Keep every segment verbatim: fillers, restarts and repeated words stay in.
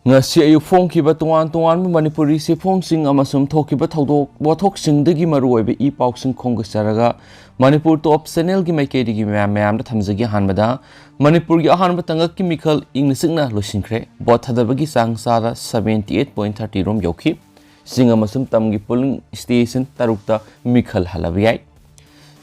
ꯉꯁꯤ ꯑꯌꯨꯛ ꯐꯣꯡꯈꯤꯕ ꯇꯣꯉꯥꯟ ꯇꯣꯉꯥꯟꯕ ꯃꯅꯤꯄꯨꯔꯤ ꯆꯦꯐꯣꯡꯁꯤꯡ ꯑꯃꯁꯨꯡ ꯊꯣꯛꯈꯤꯕ ꯊꯧꯗꯣꯛ ꯋꯥꯊꯣꯛꯁꯤꯡꯗꯒꯤ ꯃꯔꯨꯑꯣꯏꯕ ꯏ ꯄꯥꯎꯁꯤꯡ ꯈꯣꯝꯒꯠꯆꯔꯒ ꯃꯅꯤꯄꯨꯔ ꯇꯣꯞ ꯆꯦꯅꯦꯜꯒꯤ ꯃꯥꯏꯀꯩꯗꯒꯤ ꯃꯌꯥꯝ ꯃꯌꯥꯝꯗ ꯊꯝꯖꯒꯦ꯫ ꯑꯍꯥꯟꯕꯗ ꯃꯅꯤꯄꯨꯔꯒꯤ ꯑꯍꯥꯟꯕ ꯇꯥꯡꯀꯛꯀꯤ ꯃꯤꯈꯜ ꯏꯪꯅ ꯆꯤꯛꯅ ꯂꯣꯏꯁꯤꯟꯈ꯭ꯔꯦ꯫ ꯚꯣꯠ ꯊꯥꯗꯕꯒꯤ ꯆꯥꯡ ꯆꯥꯗ seventy eight point thirty ꯔꯣꯝ ꯌꯧꯈꯤ꯫ ꯆꯤꯡ ꯑꯃꯁꯨꯡ ꯇꯝꯒꯤ polling station ꯇꯔꯨꯛꯇ ꯃꯤꯈꯜ ꯍꯜꯂꯕ ꯌꯥꯏ꯫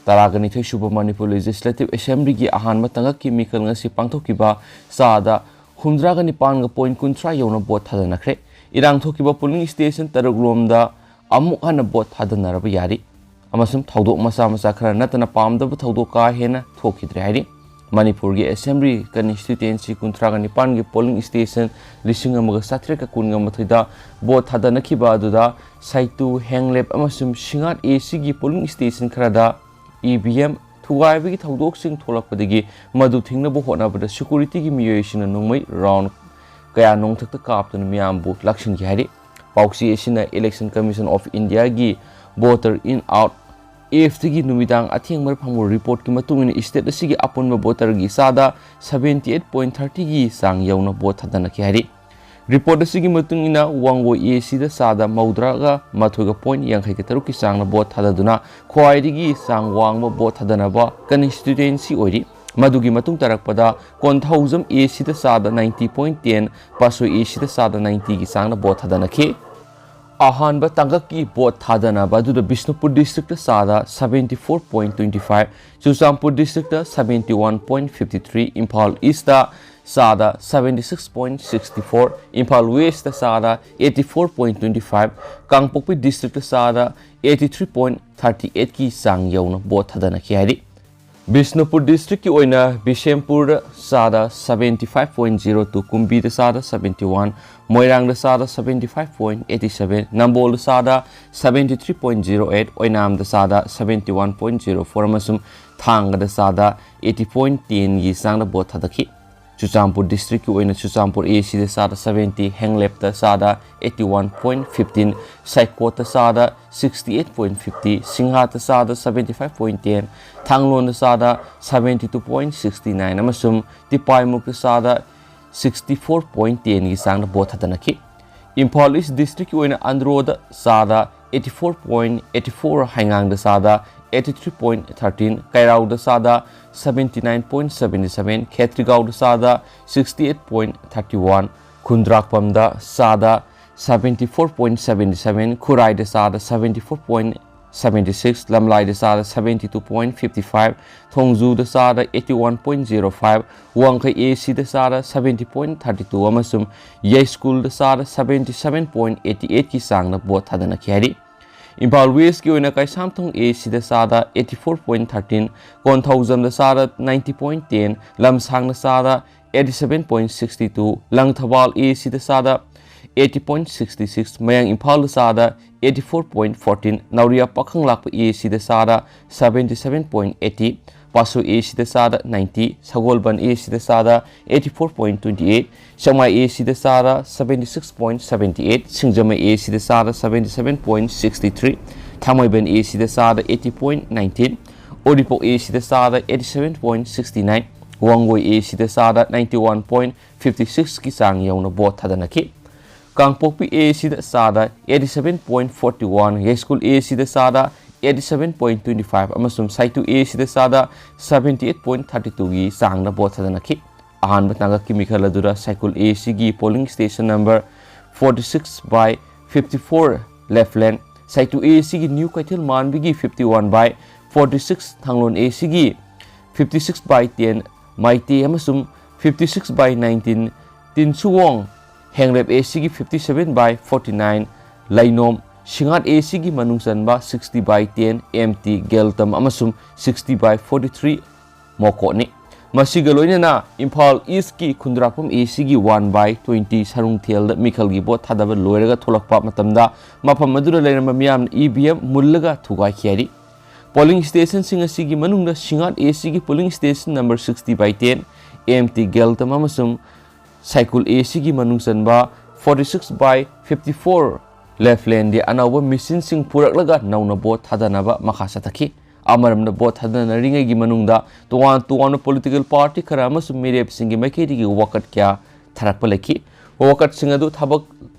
ꯇꯔꯥꯒ ꯅꯤꯊꯣꯏ ꯁꯨꯕ ꯃꯅꯤꯄꯨꯔ Legislative Assemblyꯒꯤ ꯑꯍꯥꯟꯕ ꯇꯥꯡꯀꯛꯀꯤ ꯃꯤꯈꯜ ꯉꯁꯤ ꯄꯥꯡꯊꯣꯛꯈꯤꯕ ꯆꯥꯗ ꯍꯨꯝꯗ꯭ꯔꯥꯒ ꯅꯤꯄꯥꯟꯒ point ꯀꯨꯟꯊ꯭ꯔꯥ ꯌꯧꯅ ꯚꯣꯠ ꯊꯥꯗꯅꯈ꯭ꯔꯦ꯫ ꯏꯔꯥꯡ ꯊꯣꯛꯈꯤꯕ polling station ꯇꯔꯨꯛ ꯂꯣꯝꯗ ꯑꯃꯨꯛ ꯍꯟꯅ ꯚꯣꯠ ꯊꯥꯗꯅꯔꯕ ꯌꯥꯔꯤ꯫ ꯑꯃꯁꯨꯡ ꯊꯧꯗꯣꯛ ꯃꯆꯥ ꯃꯆꯥ ꯈꯔ ꯅꯠꯇꯅ ꯄꯥꯝꯗꯕ ꯊꯧꯗꯣꯛ ꯀꯥ ꯍꯦꯟꯅ ꯊꯣꯛꯈꯤꯗ꯭ꯔꯦ ꯍꯥꯏꯔꯤ꯫ ꯃꯅꯤꯄꯨꯔꯒꯤ Assembly constituency ꯀꯨꯟꯊ꯭ꯔꯥꯒ ꯅꯤꯄꯥꯟꯒꯤ polling station ꯂꯤꯁꯤꯡ ꯑꯃꯒ ꯆꯥꯇ꯭ꯔꯦꯠꯀ ꯀꯨꯟꯒ ꯃꯥꯊꯣꯏꯗ ꯚꯣꯠ ꯊꯥꯗꯅꯈꯤꯕ ꯑꯗꯨꯗ ꯁꯥꯏꯇꯨ, ꯍꯦꯡꯂꯦꯞ ꯑꯃꯁꯨꯡ ꯁꯤꯡꯍꯥꯠ ACꯒꯤ polling station ꯈꯔꯗ EVM ꯊꯨꯒꯥꯏꯕꯒꯤ ꯊꯧꯗꯣꯛꯁꯤꯡ ꯊꯣꯛꯂꯛꯄꯗꯒꯤ ꯃꯗꯨ ꯊꯤꯡꯅꯕ ꯍꯣꯠꯅꯕꯗ securityꯒꯤ ꯃꯤꯑꯣꯏꯁꯤꯡꯅ ꯅꯣꯡꯃꯩ round ꯀꯌꯥ ꯅꯣꯡꯊꯛꯇ ꯀꯥꯞꯇꯨꯅ ꯃꯤꯌꯥꯝꯕꯨ ꯂꯥꯛꯁꯤꯟꯈꯤ ꯍꯥꯏꯔꯤ꯫ ꯄꯥꯎꯆꯦ ꯑꯁꯤꯅ Election Commission of Indiaꯒꯤ voter in out appꯇꯒꯤ ꯅꯨꯃꯤꯗꯥꯡ ꯑꯊꯦꯡꯕꯗ ꯐꯪꯕ reportꯀꯤ ꯃꯇꯨꯡ ꯏꯟꯅ state ꯑꯁꯤꯒꯤ ꯑꯄꯨꯟꯕ voterꯒꯤ ꯆꯥꯗ seventy eight point thirtyꯒꯤ ꯆꯥꯡ ꯌꯧꯅ ꯚꯣꯠ ꯊꯥꯗꯅꯈꯤ ꯍꯥꯏꯔꯤ꯫ Report ꯑꯁꯤꯒꯤ ꯃꯇꯨꯡ ꯏꯟꯅ ꯋꯥꯡꯒꯣꯏ ACꯗ ꯆꯥꯗ ꯃꯧꯗ꯭ꯔꯥꯒ ꯃꯥꯊꯣꯏꯒ point ꯌꯥꯡꯈꯩꯒ ꯇꯔꯨꯛꯀꯤ ꯆꯥꯡꯅ ꯚꯣꯠ ꯊꯥꯗꯗꯨꯅ ꯈ꯭ꯋꯥꯏꯗꯒꯤ ꯆꯥꯡ ꯋꯥꯡꯕ ꯚꯣꯠ ꯊꯥꯗꯅꯕ constituency ꯑꯣꯏꯔꯤ꯫ ꯃꯗꯨꯒꯤ ꯃꯇꯨꯡ ꯇꯥꯔꯛꯄꯗ ꯀꯣꯟꯊꯧꯖꯝ ACꯗ ꯆꯥꯗ ninety point ten, ꯄꯥꯠꯁꯣꯏ ACꯗ ꯆꯥꯗ ninetyꯒꯤ ꯆꯥꯡꯅ ꯚꯣꯠ ꯊꯥꯗꯅꯈꯤ꯫ ꯑꯍꯥꯟꯕ ꯇꯥꯡꯀꯛꯀꯤ ꯚꯣꯠ ꯊꯥꯗꯅꯕ ꯑꯗꯨꯗ ꯕꯤꯁꯅꯨꯄꯨꯔ districtꯇ ꯆꯥꯗ seventy four point twenty five, Churachandpur districtꯇ seventy one point fifty three, Imphal Eastꯇ ꯆꯥꯗ seventy six point sixty four, Imphal Westꯇ ꯆꯥꯗ eighty four point twenty five, ꯀꯥꯡꯄꯣꯛꯄꯤ districtꯇ ꯆꯥꯗ eighty three point thirty eightꯀꯤ ꯆꯥꯡ ꯌꯧꯅ ꯚꯣꯠ ꯊꯥꯗꯅꯈꯤ ꯍꯥꯏꯔꯤ꯫ ꯕꯤꯁꯅꯨꯄꯨꯔ districtꯀꯤ ꯑꯣꯏꯅ ꯕꯤꯁꯦꯝꯄꯨꯔꯗ ꯆꯥꯗ seventy five point zero two, ꯀꯨꯝꯕꯤꯗ ꯆꯥꯗ seventy one, ꯃꯣꯏꯔꯥꯡꯗ ꯆꯥꯗ seventy five point eighty seven, ꯅꯝꯕꯣꯜꯗ ꯆꯥꯗ seventy three point zero eight, ꯑꯣꯏꯅꯥꯝꯗ ꯆꯥꯗ seventy one point zero four ꯑꯃꯁꯨꯡ ꯊꯥꯡꯒꯗ ꯆꯥꯗ eighty point tenꯒꯤ ꯆꯥꯡꯗ ꯚꯣꯠ ꯊꯥꯗꯈꯤ꯫ ꯆꯨꯔꯆꯥꯟꯄꯨꯔ districtꯀꯤ ꯑꯣꯏꯅ ꯆꯨꯔꯆꯥꯟꯄꯨꯔ ACꯗ ꯆꯥꯗ seventy, ꯍꯦꯡꯂꯦꯞꯇ ꯆꯥꯗ eighty one point fifteen, ꯁꯥꯏꯀꯣꯠꯇ ꯆꯥꯗ sixty eight point fifty, ꯁꯤꯡꯍꯥꯠꯇ ꯆꯥꯗ seventy five point ten, ꯊꯥꯡꯂꯣꯟꯗ ꯆꯥꯗ seventy two point sixty nine ꯑꯃꯁꯨꯡ ꯇꯤꯄꯥꯏꯃꯨꯛꯇ ꯆꯥꯗ sixty four point ten ꯒꯤ ꯆꯥꯡꯗ ꯚꯣꯠ ꯊꯥꯗꯅꯈꯤ꯫ ꯏꯝꯐꯥꯜ ꯏꯁ ꯗꯤꯁꯇ꯭ꯔꯤꯛꯀꯤ ꯑꯣꯏꯅ ꯑꯟꯗ꯭ꯔꯣꯗ ꯆꯥꯗ eighty four point eighty four, ꯍꯩꯉꯥꯡꯗ ꯆꯥꯗ eighty three point thirteen, ꯀꯩꯔꯥꯎꯗ ꯆꯥꯗ seventy nine point seventy seven, ꯈꯦꯇ꯭ꯔꯤꯒꯥꯎꯗ ꯆꯥꯗ sixty eight point thirty one, ꯈꯨꯟꯗ꯭ꯔꯥꯛꯄꯝꯗ ꯆꯥꯗ seventy four point seventy seven, ꯈꯨꯔꯥꯏꯗ ꯆꯥꯗ seventy four point seventy six, ꯂꯝꯂꯥꯏꯗ ꯆꯥꯗ seventy two point fifty five, ꯊꯣꯡꯖꯨꯗ ꯆꯥꯗ eighty one point zero five, ꯋꯥꯡꯈꯩ ꯑꯦ ꯁꯤꯗ ꯆꯥꯗ seventy point thirty two ꯑꯃꯁꯨꯡ ꯌꯥꯏꯁ꯭ꯀꯨꯜꯗ ꯆꯥꯗ seventy seven point eighty eight ꯀꯤ ꯆꯥꯡꯗ ꯚꯣꯠ ꯊꯥꯗꯅꯈꯤ ꯍꯥꯏꯔꯤ꯫ ꯏꯝꯐꯥꯜ ꯋꯦꯁ꯭ꯠꯀꯤ ꯑꯣꯏꯅ ꯀꯩꯁꯥꯝꯊꯣꯡ ꯑꯦ ꯁꯤꯗ ꯆꯥꯗ eighty four point thirteen, ꯀꯣꯟꯊꯧꯖꯝꯗ ꯆꯥꯗ ninety point ten, ꯂꯝꯁꯥꯡꯗ ꯆꯥꯗ eighty seven point sixty two, Langthabal ꯑꯦ ꯁꯤꯗ ꯆꯥꯗ eighty point sixty six, ꯃꯌꯥꯡ ꯏꯝꯐꯥꯜꯗ ꯆꯥꯗ eighty four point fourteen, ꯅꯥꯎꯔꯤꯌꯥ ꯄꯥꯈꯪꯂꯥꯛꯄ ꯑꯦ ꯁꯤꯗ ꯆꯥꯗ seventy seven point eighty, ꯄꯥꯁꯣ ꯑꯦ ꯁꯤꯗ ꯆꯥꯗ ninety, ꯁꯒꯣꯜꯕꯟ ꯑꯦ ꯁꯤꯗ ꯆꯥꯗ eighty four point twenty eight, ꯁꯦꯛꯃꯥꯏ ꯑꯦ ꯁꯤꯗ ꯆꯥꯗ seventy six point seventy eight, ꯁꯤꯡꯖꯃꯩ ꯑꯦ ꯁꯤꯗ ꯆꯥꯗ seventy seven point sixty three, ꯊꯥꯡꯃꯩꯕꯟ ꯑꯦ ꯁꯤꯗ ꯆꯥꯗ eighty point nineteen, ꯎꯔꯤꯄꯣꯛ ꯑꯦ ꯁꯤꯗ ꯆꯥꯗ eighty seven point sixty nine, Wangoi ꯑꯦ ꯁꯤꯗ ꯆꯥꯗ ninety one point fifty six ꯀꯤ ꯆꯥꯡ ꯌꯧꯅ ꯚꯣꯠ ꯊꯥꯗꯅꯈꯤ꯫ ꯀꯥꯡꯄꯣꯛꯄꯤ ꯑꯦ ꯁꯤꯗ ꯆꯥꯗ eighty seven point forty one, ꯌꯥꯏꯁ꯭ꯀꯨꯜ ꯑꯦ ꯁꯤꯗ ꯆꯥꯗ eighty seven point twenty five ꯑꯃꯁꯨꯡ ꯁꯥꯏꯇꯨ ꯑꯦ ꯁꯤꯗ ꯆꯥꯗ seventy eight point thirty two ꯒꯤ ꯆꯥꯡꯗ ꯚꯣꯠ ꯊꯥꯗꯅꯈꯤ꯫ ꯑꯍꯥꯟꯕ ꯇꯥꯡꯀꯛꯀꯤ ꯃꯤꯈꯜ ꯑꯗꯨꯗ ꯁꯥꯏꯀꯨꯜ ꯑꯦ ꯁꯤꯒꯤ polling station number forty six by fifty four Left Land, ꯁꯥꯏꯇꯨ ꯑꯦ ꯁꯤꯒꯤ ꯅ꯭ꯌꯨ ꯀꯩꯊꯦꯜ ꯃꯥꯟꯕꯤꯒꯤ fifty one by forty six, ꯊꯥꯡꯂꯣꯟ ꯑꯦ ꯁꯤꯒꯤ fifty six by ten, ꯃꯥꯏꯇꯦ ꯑꯃꯁꯨꯡ fifty six by nineteen, ꯇꯤꯟꯁꯨꯋꯣꯡ, ꯍꯦꯡꯂꯦꯞ ꯑꯦ ꯁꯤꯒꯤ fifty seven by forty nine, ꯂꯩꯅꯣꯝ, ꯁꯤꯡꯍꯥꯠ ꯑꯦ ꯁꯤꯒꯤ ꯃꯅꯨꯡ ꯆꯟꯕ sixty by ten, M T ꯒꯦꯜꯇꯝ ꯑꯃꯁꯨꯡ sixty by forty three ꯃꯣꯀꯣꯠꯅꯤ꯫ ꯃꯁꯤꯒ ꯂꯣꯏꯅꯅ ꯏꯝꯐꯥꯜ ꯏꯁ꯭ꯠꯀꯤ ꯈꯨꯟꯗ꯭ꯔꯥꯛꯄꯝ ꯑꯦ ꯁꯤꯒꯤ one by twenty ꯁꯔꯨꯡꯊꯦꯜꯗ ꯃꯤꯈꯜꯒꯤ ꯚꯣꯠ ꯊꯥꯗꯕ ꯂꯣꯏꯔꯒ ꯊꯣꯛꯂꯛꯄ ꯃꯇꯝꯗ ꯃꯐꯝ ꯑꯗꯨꯗ ꯂꯩꯔꯝꯕ ꯃꯤꯌꯥꯝꯅ ꯏ ꯚꯤ ꯑꯦꯝ ꯃꯨꯜꯂꯒ ꯊꯨꯒꯥꯏꯈꯤ ꯍꯥꯏꯔꯤ꯫ Polling stationꯁꯤꯡ ꯑꯁꯤꯒꯤ ꯃꯅꯨꯡꯗ ꯁꯤꯡꯍꯥꯠ ꯑꯦ ꯁꯤꯒꯤ polling station number sixty by ten, M T ꯒꯦꯜꯇꯝ ꯑꯃꯁꯨꯡ ꯁꯥꯏꯀꯨꯜ ꯑꯦ ꯁꯤꯒꯤ ꯃꯅꯨꯡ ꯆꯟꯕ forty six by fifty four Left Landꯗꯤ ꯑꯅꯧꯕ ꯃꯦꯁꯤꯟꯁꯤꯡ ꯄꯨꯔꯛꯂꯒ ꯅꯧꯅ ꯚꯣꯠ ꯊꯥꯗꯅꯕ ꯃꯈꯥ ꯆꯠꯊꯈꯤ꯫ ꯑꯃꯔꯣꯝꯗ, ꯚꯣꯠ ꯊꯥꯗꯅꯔꯤꯉꯩꯒꯤ ꯃꯅꯨꯡꯗ ꯇꯣꯉꯥꯟ ꯇꯣꯉꯥꯟꯕ political party ꯈꯔ ꯑꯃꯁꯨꯡ ꯃꯤꯔꯦꯞꯁꯤꯡꯒꯤ ꯃꯥꯏꯀꯩꯗꯒꯤ ꯋꯥꯀꯠ ꯀꯌꯥ ꯊꯥꯔꯛꯄ ꯂꯩꯈꯤ꯫ ꯋꯥꯀꯠꯁꯤꯡ ꯑꯗꯨ ꯊꯕꯛ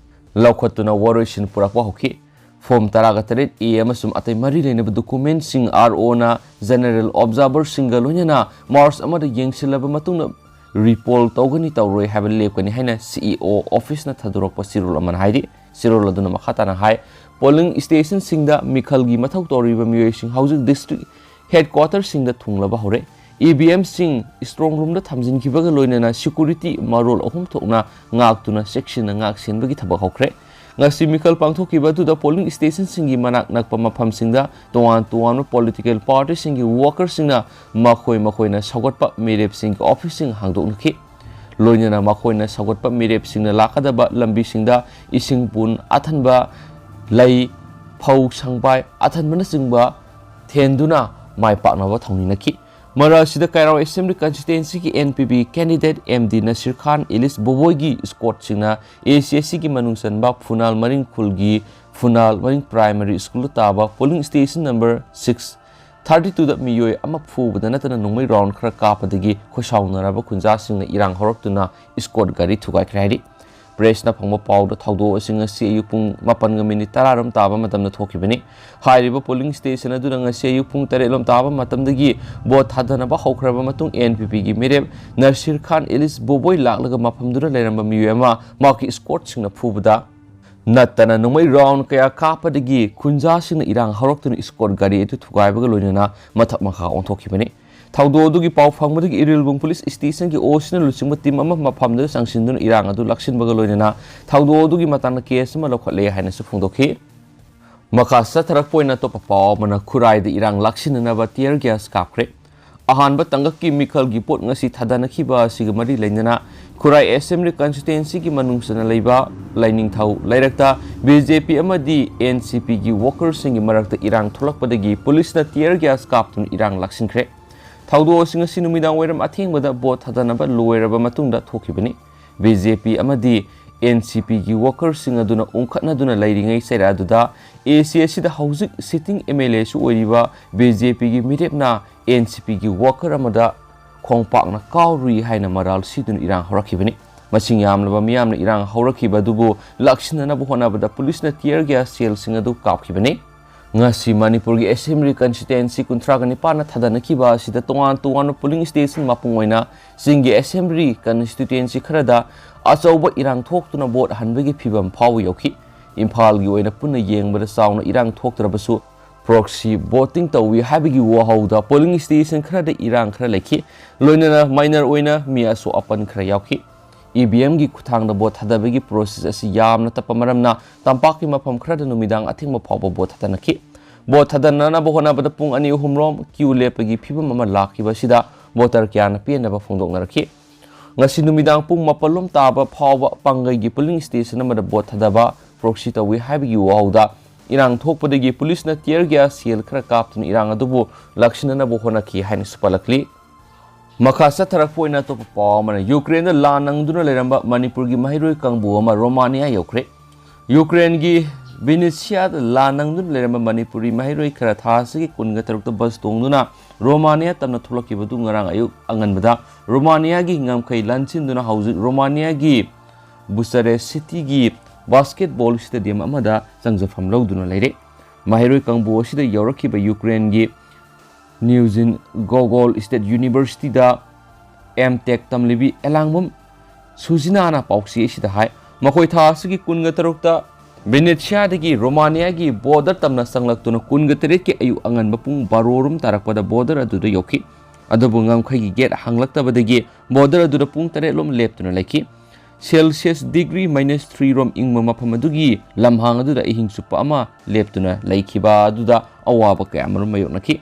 ꯂꯧꯈꯠꯇꯨꯅ ꯋꯥꯔꯣꯏꯁꯤꯟ ꯄꯨꯔꯛꯄ ꯍꯧꯈꯤ꯫ Form ꯇꯔꯥꯒ ꯇꯔꯦꯠ A ꯑꯃꯁꯨꯡ ꯑꯇꯩ ꯃꯔꯤ ꯂꯩꯅꯕ document ꯁꯤꯡ R O ꯅ general observer ꯁꯤꯡꯒ ꯂꯣꯏꯅꯅ March ꯑꯃꯗ ꯌꯦꯡꯁꯤꯜꯂꯕ ꯃꯇꯨꯡꯗ report ꯇꯧꯒꯅꯤ ꯇꯧꯔꯣꯏ ꯍꯥꯏꯕ ꯂꯦꯞꯀꯅꯤ ꯍꯥꯏꯅ C E O office ꯅ ꯊꯥꯗꯣꯔꯛꯄ ꯆꯦꯔꯣꯜ ꯑꯃꯅ ꯍꯥꯏꯔꯤ꯫ ꯆꯦꯔꯣꯜ ꯑꯗꯨꯅ ꯃꯈꯥ ꯇꯥꯅ ꯍꯥꯏ, polling station ꯁꯤꯡꯗ ꯃꯤꯈꯜꯒꯤ ꯃꯊꯧ ꯇꯧꯔꯤꯕ ꯃꯤꯑꯣꯏꯁꯤꯡ ꯍꯧꯖꯤꯛ district headquarter ꯁꯤꯡꯗ ꯊꯨꯡꯂꯕ ꯍꯧꯔꯦ꯫ E V M ꯁꯤꯡ strong room ꯗ ꯊꯝꯖꯤꯟꯈꯤꯕꯒ ꯂꯣꯏꯅꯅ security ꯃꯔꯣꯜ ꯑꯍꯨꯝ ꯊꯣꯛꯅ ꯉꯥꯛꯇꯨꯅ ꯆꯦꯛꯁꯤꯟꯅ ꯉꯥꯛ ꯁꯦꯟꯕꯒꯤ ꯊꯕꯛ ꯍꯧꯈ꯭ꯔꯦ꯫ ꯉꯁꯤ ꯃꯤꯈꯜ ꯄꯥꯡꯊꯣꯛꯈꯤꯕ ꯑꯗꯨꯗ polling station ꯁꯤꯡꯒꯤ ꯃꯅꯥꯛ ꯅꯛꯄ ꯃꯐꯝꯁꯤꯡꯗ ꯇꯣꯉꯥꯟ ꯇꯣꯉꯥꯟꯕ political party ꯁꯤꯡꯒꯤ worker ꯁꯤꯡꯅ ꯃꯈꯣꯏ ꯃꯈꯣꯏꯅ ꯁꯧꯒꯠꯄ ꯃꯤꯔꯦꯞꯁꯤꯡꯒꯤ office ꯁꯤꯡ ꯍꯥꯡꯗꯣꯛꯅꯈꯤ꯫ ꯂꯣꯏꯅꯅ ꯃꯈꯣꯏꯅ ꯁꯧꯒꯠꯄ ꯃꯤꯔꯦꯞꯁꯤꯡꯅ ꯂꯥꯛꯀꯗꯕ ꯂꯝꯕꯤꯁꯤꯡꯗ ꯏꯁꯤꯡ ꯄꯨꯟ ꯑꯊꯟꯕ, ꯂꯩ, ꯐꯧ, ꯁꯪꯕꯥꯏ ꯑꯊꯟꯕꯅꯆꯤꯡꯕ ꯊꯦꯟꯗꯨꯅ ꯃꯥꯏ ꯄꯥꯛꯅꯕ ꯊꯧꯅꯤꯅꯈꯤ꯫ ꯃꯔꯛ ꯑꯁꯤꯗ ꯀꯩꯔꯥꯎ Assembly Constituency ꯒꯤ N P P candidate M D ꯅꯁꯤꯔ ꯈꯥꯟ, ꯏꯂꯤꯁ ꯕꯣꯕꯣꯏꯒꯤ escort ꯁꯤꯡꯅ A C S C ꯒꯤ ꯃꯅꯨꯡ ꯆꯟꯕ ꯐꯨꯅꯥꯜ ꯃꯔꯤꯡ ꯈꯨꯜꯒꯤ ꯐꯨꯅꯥꯜ ꯃꯔꯤꯡ Primary School ꯗ ꯇꯥꯕ polling station number six thirty two ꯗ ꯃꯤꯑꯣꯏ ꯑꯃ ꯐꯨꯕꯗ ꯅꯠꯇꯅ ꯅꯣꯡꯃꯩ round ꯈꯔ ꯀꯥꯞꯄꯗꯒꯤ ꯈꯣꯏꯁꯥꯎꯅꯔꯕ ꯈꯨꯟꯖꯥꯁꯤꯡꯅ ꯏꯔꯥꯡ ꯍꯧꯔꯛꯇꯨꯅ escort ꯒꯥꯔꯤ ꯊꯨꯒꯥꯏꯈ꯭ꯔꯦ ꯍꯥꯏꯔꯤ꯫ Press ꯅ ꯐꯪꯕ ꯄꯥꯎꯗ ꯊꯧꯗꯣꯛ ꯑꯁꯤ ꯉꯁꯤ ꯑꯌꯨꯛ ꯄꯨꯡ ꯃꯥꯄꯟꯒ minute ꯇꯔꯥ ꯔꯣꯝ ꯇꯥꯕ ꯃꯇꯝꯗ ꯊꯣꯛꯈꯤꯕꯅꯤ꯫ ꯍꯥꯏꯔꯤꯕ polling station ꯑꯗꯨꯗ ꯉꯁꯤ ꯑꯌꯨꯛ ꯄꯨꯡ ꯇꯔꯦꯠ ꯂꯣꯝ ꯇꯥꯕ ꯃꯇꯝꯗꯒꯤ ꯚꯣꯠ ꯊꯥꯗꯅꯕ ꯍꯧꯈ꯭ꯔꯕ ꯃꯇꯨꯡ N P P ꯒꯤ ꯃꯤꯔꯦꯞ ꯅꯁꯤꯔ ꯈꯥꯟ ꯏꯂꯤꯁ ꯕꯣꯕꯣꯏ ꯂꯥꯛꯂꯒ ꯃꯐꯝꯗꯨꯗ ꯂꯩꯔꯝꯕ ꯃꯤꯑꯣꯏ ꯑꯃ ꯃꯍꯥꯛꯀꯤ escort ꯁꯤꯡꯅ ꯐꯨꯕꯗ ꯅꯠꯇꯅ ꯅꯣꯡꯃꯩ round ꯀꯌꯥ ꯀꯥꯞꯄꯗꯒꯤ ꯈꯨꯟꯖꯥꯁꯤꯡꯅ ꯏꯔꯥꯡ ꯍꯧꯔꯛꯇꯨꯅ escort ꯒꯥꯔꯤ ꯑꯗꯨ ꯊꯨꯒꯥꯏꯕꯒ ꯂꯣꯏꯅꯅ ꯃꯊꯛ ꯃꯈꯥ ꯑꯣꯟꯊꯣꯛꯈꯤꯕꯅꯤ꯫ ꯊꯧꯗꯣꯛ ꯑꯗꯨꯒꯤ ꯄꯥꯎ ꯐꯪꯕꯗꯒꯤ ꯏꯔꯤꯜꯕꯨꯡ police station ꯒꯤ O C ꯅ ꯂꯨꯆꯤꯡꯕ team ꯑꯃ ꯃꯐꯝꯗꯨꯗ ꯆꯪꯁꯤꯟꯗꯨꯅ ꯏꯔꯥꯡ ꯑꯗꯨ ꯂꯥꯛꯁꯤꯟꯕꯒ ꯂꯣꯏꯅꯅ ꯊꯧꯗꯣꯛ ꯑꯗꯨꯒꯤ ꯃꯇꯥꯡꯗ case ꯑꯃ ꯂꯧꯈꯠꯂꯦ ꯍꯥꯏꯅꯁꯨ ꯐꯣꯡꯗꯣꯛꯈꯤ꯫ ꯃꯈꯥ ꯆꯠꯊꯔꯛꯄ ꯑꯣꯏꯅ ꯑꯇꯣꯞꯄ ꯄꯥꯎ ꯑꯃꯅ, ꯈꯨꯔꯥꯏꯗ ꯏꯔꯥꯡ ꯂꯥꯛꯁꯤꯟꯅꯅꯕ tear gas ꯀꯥꯞꯈ꯭ꯔꯦ꯫ ꯑꯍꯥꯟꯕ ꯇꯥꯡꯀꯛꯀꯤ ꯃꯤꯈꯜꯒꯤ ꯚꯣꯠ ꯉꯁꯤ ꯊꯥꯗꯅꯈꯤꯕ ꯑꯁꯤꯒ ꯃꯔꯤ ꯂꯩꯅꯅ ꯈꯨꯔꯥꯏ Assembly Constituency ꯒꯤ ꯃꯅꯨꯡ ꯆꯟꯅ ꯂꯩꯕ ꯂꯥꯏꯅꯤꯡꯊꯧ ꯂꯩꯔꯛꯇ B J P ꯑꯃꯗꯤ N C P ꯒꯤ worker ꯁꯤꯡꯒꯤ ꯃꯔꯛꯇ ꯏꯔꯥꯡ ꯊꯣꯛꯂꯛꯄꯗꯒꯤ police ꯅ tear gas ꯀꯥꯞꯇꯨꯅ ꯏꯔꯥꯡ ꯂꯥꯛꯁꯤꯟꯈ꯭ꯔꯦ꯫ ꯊꯧꯗꯣꯛ ꯑꯁꯤ ꯉꯁꯤ ꯅꯨꯃꯤꯗꯥꯡ ꯋꯥꯏꯔꯝ ꯑꯊꯦꯡꯕꯗ ꯚꯣꯠ ꯊꯥꯗꯅꯕ ꯂꯣꯏꯔꯕ ꯃꯇꯨꯡꯗ ꯊꯣꯛꯈꯤꯕꯅꯤ꯫ B J P ꯑꯃꯗꯤ ꯑꯦꯟ ꯁꯤ ꯄꯤꯒꯤ ꯋꯥꯀꯔꯁꯤꯡ ꯑꯗꯨꯅ ꯎꯪꯈꯠꯅꯗꯨꯅ ꯂꯩꯔꯤꯉꯩ ꯆꯩꯔꯥꯗꯨꯗ ꯑꯦ ꯁꯤ ꯑꯁꯤꯗ ꯍꯧꯖꯤꯛ ꯁꯤꯇꯤꯡ ꯑꯦꯝ ꯑꯦꯜ ꯑꯦꯁꯨ ꯑꯣꯏꯔꯤꯕ ꯕꯤ ꯖꯦ ꯄꯤꯒꯤ ꯃꯤꯔꯦꯞꯅ ꯑꯦꯟ ꯁꯤ ꯄꯤꯒꯤ ꯋꯥꯀꯔ ꯑꯃꯗ ꯈꯣꯡꯄꯥꯛꯅ ꯀꯥꯎꯔꯨꯏ ꯍꯥꯏꯅ ꯃꯔꯥꯜ ꯁꯤꯗꯨꯅ ꯏꯔꯥꯡ ꯍꯧꯔꯛꯈꯤꯕꯅꯤ꯫ ꯃꯁꯤꯡ ꯌꯥꯝꯂꯕ ꯃꯤꯌꯥꯝꯅ ꯏꯔꯥꯡ ꯍꯧꯔꯛꯈꯤꯕ ꯑꯗꯨꯕꯨ ꯂꯥꯛꯁꯤꯟꯅꯅꯕ ꯍꯣꯠꯅꯕꯗ ꯄꯨꯂꯤꯁꯅ tear gas shellꯁꯤꯡ ꯑꯗꯨ ꯀꯥꯞꯈꯤꯕꯅꯤ꯫ ꯉꯁꯤ ꯃꯅꯤꯄꯨꯔꯒꯤ ꯑꯦꯁꯦꯝꯕ꯭ꯂꯤ ꯀꯟꯁꯇꯤꯇ꯭ꯋꯦꯟꯁꯤ ꯀꯨꯟꯊ꯭ꯔꯥꯒ ꯅꯤꯄꯥꯟꯅ ꯊꯥꯗꯅꯈꯤꯕ ꯑꯁꯤꯗ ꯇꯣꯉꯥꯟ ꯇꯣꯉꯥꯟꯕ ꯄꯣꯂꯤꯡ ꯁ꯭ꯇꯦꯁꯟ ꯃꯄꯨꯡ ꯑꯣꯏꯅ ꯆꯤꯡꯒꯤ ꯑꯦꯁꯦꯝꯕ꯭ꯂꯤ ꯀꯟꯁꯇꯤꯇ꯭ꯋꯦꯟꯁꯤ ꯈꯔꯗ ꯑꯆꯧꯕ ꯏꯔꯥꯡ ꯊꯣꯛꯇꯨꯅ ꯚꯣꯠ ꯍꯟꯕꯒꯤ ꯐꯤꯚꯝ ꯐꯥꯎꯕ ꯌꯧꯈꯤ꯫ ꯏꯝꯐꯥꯜꯒꯤ ꯑꯣꯏꯅ ꯄꯨꯟꯅ ꯌꯦꯡꯕꯗ ꯆꯥꯎꯅ ꯏꯔꯥꯡ ꯊꯣꯛꯇ꯭ꯔꯕꯁꯨ proxy voting ꯇꯧꯏ ꯍꯥꯏꯕꯒꯤ ꯋꯥꯍꯧꯗ ꯄꯣꯂꯤꯡ ꯁ꯭ꯇꯦꯁꯟ ꯈꯔꯗ ꯏꯔꯥꯡ ꯈꯔ ꯂꯩꯈꯤ꯫ ꯂꯣꯏꯅꯅ minor ꯑꯣꯏꯅ ꯃꯤ ꯑꯁꯣꯛ ꯑꯄꯟ ꯈꯔ ꯌꯥꯎꯈꯤ꯫ ꯏ ꯚꯤ ꯑꯦꯝꯒꯤ ꯈꯨꯠꯊꯥꯡꯗ ꯚꯣꯠ ꯊꯥꯗꯕꯒꯤ process ꯑꯁꯤ ꯌꯥꯝꯅ ꯇꯞꯄ ꯃꯔꯝꯅ ꯇꯝꯄꯥꯛꯀꯤ ꯃꯐꯝ ꯈꯔꯗ ꯅꯨꯃꯤꯗꯥꯡ ꯑꯊꯦꯡꯕ ꯐꯥꯎꯕ ꯚꯣꯠ ꯊꯥꯗꯅꯈꯤ꯫ ꯚꯣꯠ ꯊꯥꯗꯅꯅꯕ ꯍꯣꯠꯅꯕꯗ ꯄꯨꯡ ꯑꯅꯤ ꯑꯍꯨꯝ ꯔꯣꯝ queue ꯂꯦꯞꯄꯒꯤ ꯐꯤꯚꯝ ꯑꯃ ꯂꯥꯛꯈꯤꯕ ꯑꯁꯤꯗ voter ꯀꯌꯥꯅ ꯄꯦꯟꯗꯕ ꯐꯣꯡꯗꯣꯛꯅꯔꯛꯈꯤ꯫ ꯉꯁꯤ ꯅꯨꯃꯤꯗꯥꯡ ꯄꯨꯡ ꯃꯥꯄꯜ ꯂꯣꯝ ꯇꯥꯕ ꯐꯥꯎꯕ ꯄꯥꯡꯒꯩꯒꯤ ꯄꯣꯂꯤꯡ ꯁ꯭ꯇꯦꯁꯟ ꯑꯃꯗ ꯚꯣꯠ ꯊꯥꯗꯕ proxy ꯇꯧꯏ ꯍꯥꯏꯕꯒꯤ ꯋꯥꯍꯧꯗ ꯏꯔꯥꯡ ꯊꯣꯛꯄꯗꯒꯤ ꯄꯨꯂꯤꯁꯅ tear gas shell ꯈꯔ ꯀꯥꯞꯇꯨꯅ ꯏꯔꯥꯡ ꯑꯗꯨꯕꯨ ꯂꯥꯛꯁꯤꯟꯅꯅꯕ ꯍꯣꯠꯅꯈꯤ ꯍꯥꯏꯅꯁꯨ ꯄꯜꯂꯛꯂꯤ꯫ ꯃꯈꯥ ꯆꯠꯊꯔꯛꯄ ꯑꯣꯏꯅ ꯑꯇꯣꯞꯄ ꯄꯥꯎ ꯑꯃꯅ, ꯌꯨꯀ꯭ꯔꯦꯟꯗ ꯂꯥꯟ ꯅꯪꯗꯨꯅ ꯂꯩꯔꯝꯕ ꯃꯅꯤꯄꯨꯔꯒꯤ ꯃꯍꯩꯔꯣꯏ ꯀꯥꯡꯕꯨ ꯑꯃ ꯔꯣꯃꯥꯅꯤꯌꯥ ꯌꯧꯈ꯭ꯔꯦ꯫ ꯌꯨꯀ꯭ꯔꯦꯟꯒꯤ ꯚꯤꯅꯤꯁꯤꯌꯥꯗ ꯂꯥꯟ ꯅꯪꯗꯨꯅ ꯂꯩꯔꯝꯕ ꯃꯅꯤꯄꯨꯔꯤ ꯃꯍꯩꯔꯣꯏ ꯈꯔ ꯊꯥ ꯑꯁꯤꯒꯤ ꯀꯨꯟꯒ ꯇꯔꯨꯛꯇ ꯕꯁ ꯇꯣꯡꯗꯨꯅ ꯔꯣꯃꯥꯅꯤꯌꯥ ꯇꯝꯅ ꯊꯣꯛꯂꯛꯈꯤꯕꯗꯨ ꯉꯔꯥꯡ ꯑꯌꯨꯛ ꯑꯉꯟꯕꯗ ꯔꯣꯃꯥꯅꯤꯌꯥꯒꯤ ꯉꯝꯈꯩ ꯂꯥꯟꯁꯤꯟꯗꯨꯅ ꯍꯧꯖꯤꯛ ꯔꯣꯃꯥꯅꯤꯌꯥꯒꯤ ꯕꯨꯁꯥꯔꯦꯁ ꯁꯤꯇꯤꯒꯤ ꯕꯥꯁꯀꯦꯠꯕꯣꯜ ꯁ꯭ꯇꯦꯗꯤꯌꯝ ꯑꯃꯗ ꯆꯪꯖꯐꯝ ꯂꯧꯗꯨꯅ ꯂꯩꯔꯦ꯫ ꯃꯍꯩꯔꯣꯏ ꯀꯥꯡꯕꯨ ꯑꯁꯤꯗ ꯌꯧꯔꯛꯈꯤꯕ ꯌꯨꯀ꯭ꯔꯦꯟꯒꯤ ꯅ꯭ꯌꯨꯖꯤꯟ ꯒꯣꯒꯣꯜ ꯁ꯭ꯇꯦꯠ ꯌꯨꯅꯤꯚꯔꯁꯤꯇꯤꯗ ꯑꯦꯝ ꯇꯦꯛ ꯇꯝꯂꯤꯕꯤ ꯑꯦꯂꯥꯡꯕꯝ ꯁꯨꯖꯤꯅꯥꯅ ꯄꯥꯎꯆꯦ ꯑꯁꯤꯗ ꯍꯥꯏ, ꯃꯈꯣꯏ ꯊꯥ ꯑꯁꯤꯒꯤ ꯀꯨꯟꯒ ꯇꯔꯨꯛꯇ ꯚꯦꯅꯦꯠꯁꯤꯌꯥꯗꯒꯤ ꯔꯣꯃꯥꯅꯤꯌꯥꯒꯤ ꯕꯣꯔꯗꯔ ꯇꯝꯅ ꯆꯪꯂꯛꯇꯨꯅ ꯀꯨꯟꯒ ꯇꯔꯦꯠꯀꯤ ꯑꯌꯨꯛ ꯑꯉꯟꯕ ꯄꯨꯡ ꯕꯥꯔꯣ ꯔꯣꯝ ꯇꯥꯔꯛꯄꯗ ꯕꯣꯔꯗꯔ ꯑꯗꯨꯗ ꯌꯧꯈꯤ꯫ ꯑꯗꯨꯕꯨ ꯉꯝꯈꯩꯒꯤ ꯒꯦꯠ ꯍꯥꯡꯂꯛꯇꯕꯗꯒꯤ ꯕꯣꯔꯗꯔ ꯑꯗꯨꯗ ꯄꯨꯡ ꯇꯔꯦꯠ ꯂꯣꯝ ꯂꯦꯞꯇꯨꯅ ꯂꯩꯈꯤ꯫ ꯁꯦꯜꯁꯤꯌꯁ ꯗꯤꯒ꯭ꯔꯤ ꯃꯥꯏꯅꯁ ꯊ꯭ꯔꯤ ꯔꯣꯝ ꯏꯪꯕ ꯃꯐꯝ ꯑꯗꯨꯒꯤ ꯂꯝꯍꯥꯡ ꯑꯗꯨꯗ ꯑꯍꯤꯡ ꯆꯨꯞꯄ ꯑꯃ ꯂꯦꯞꯇꯨꯅ ꯂꯩꯈꯤꯕ ꯑꯗꯨꯗ ꯑꯋꯥꯕ ꯀꯌꯥ ꯑꯃꯔꯣꯝ ꯃꯥꯌꯣꯛꯅꯈꯤ꯫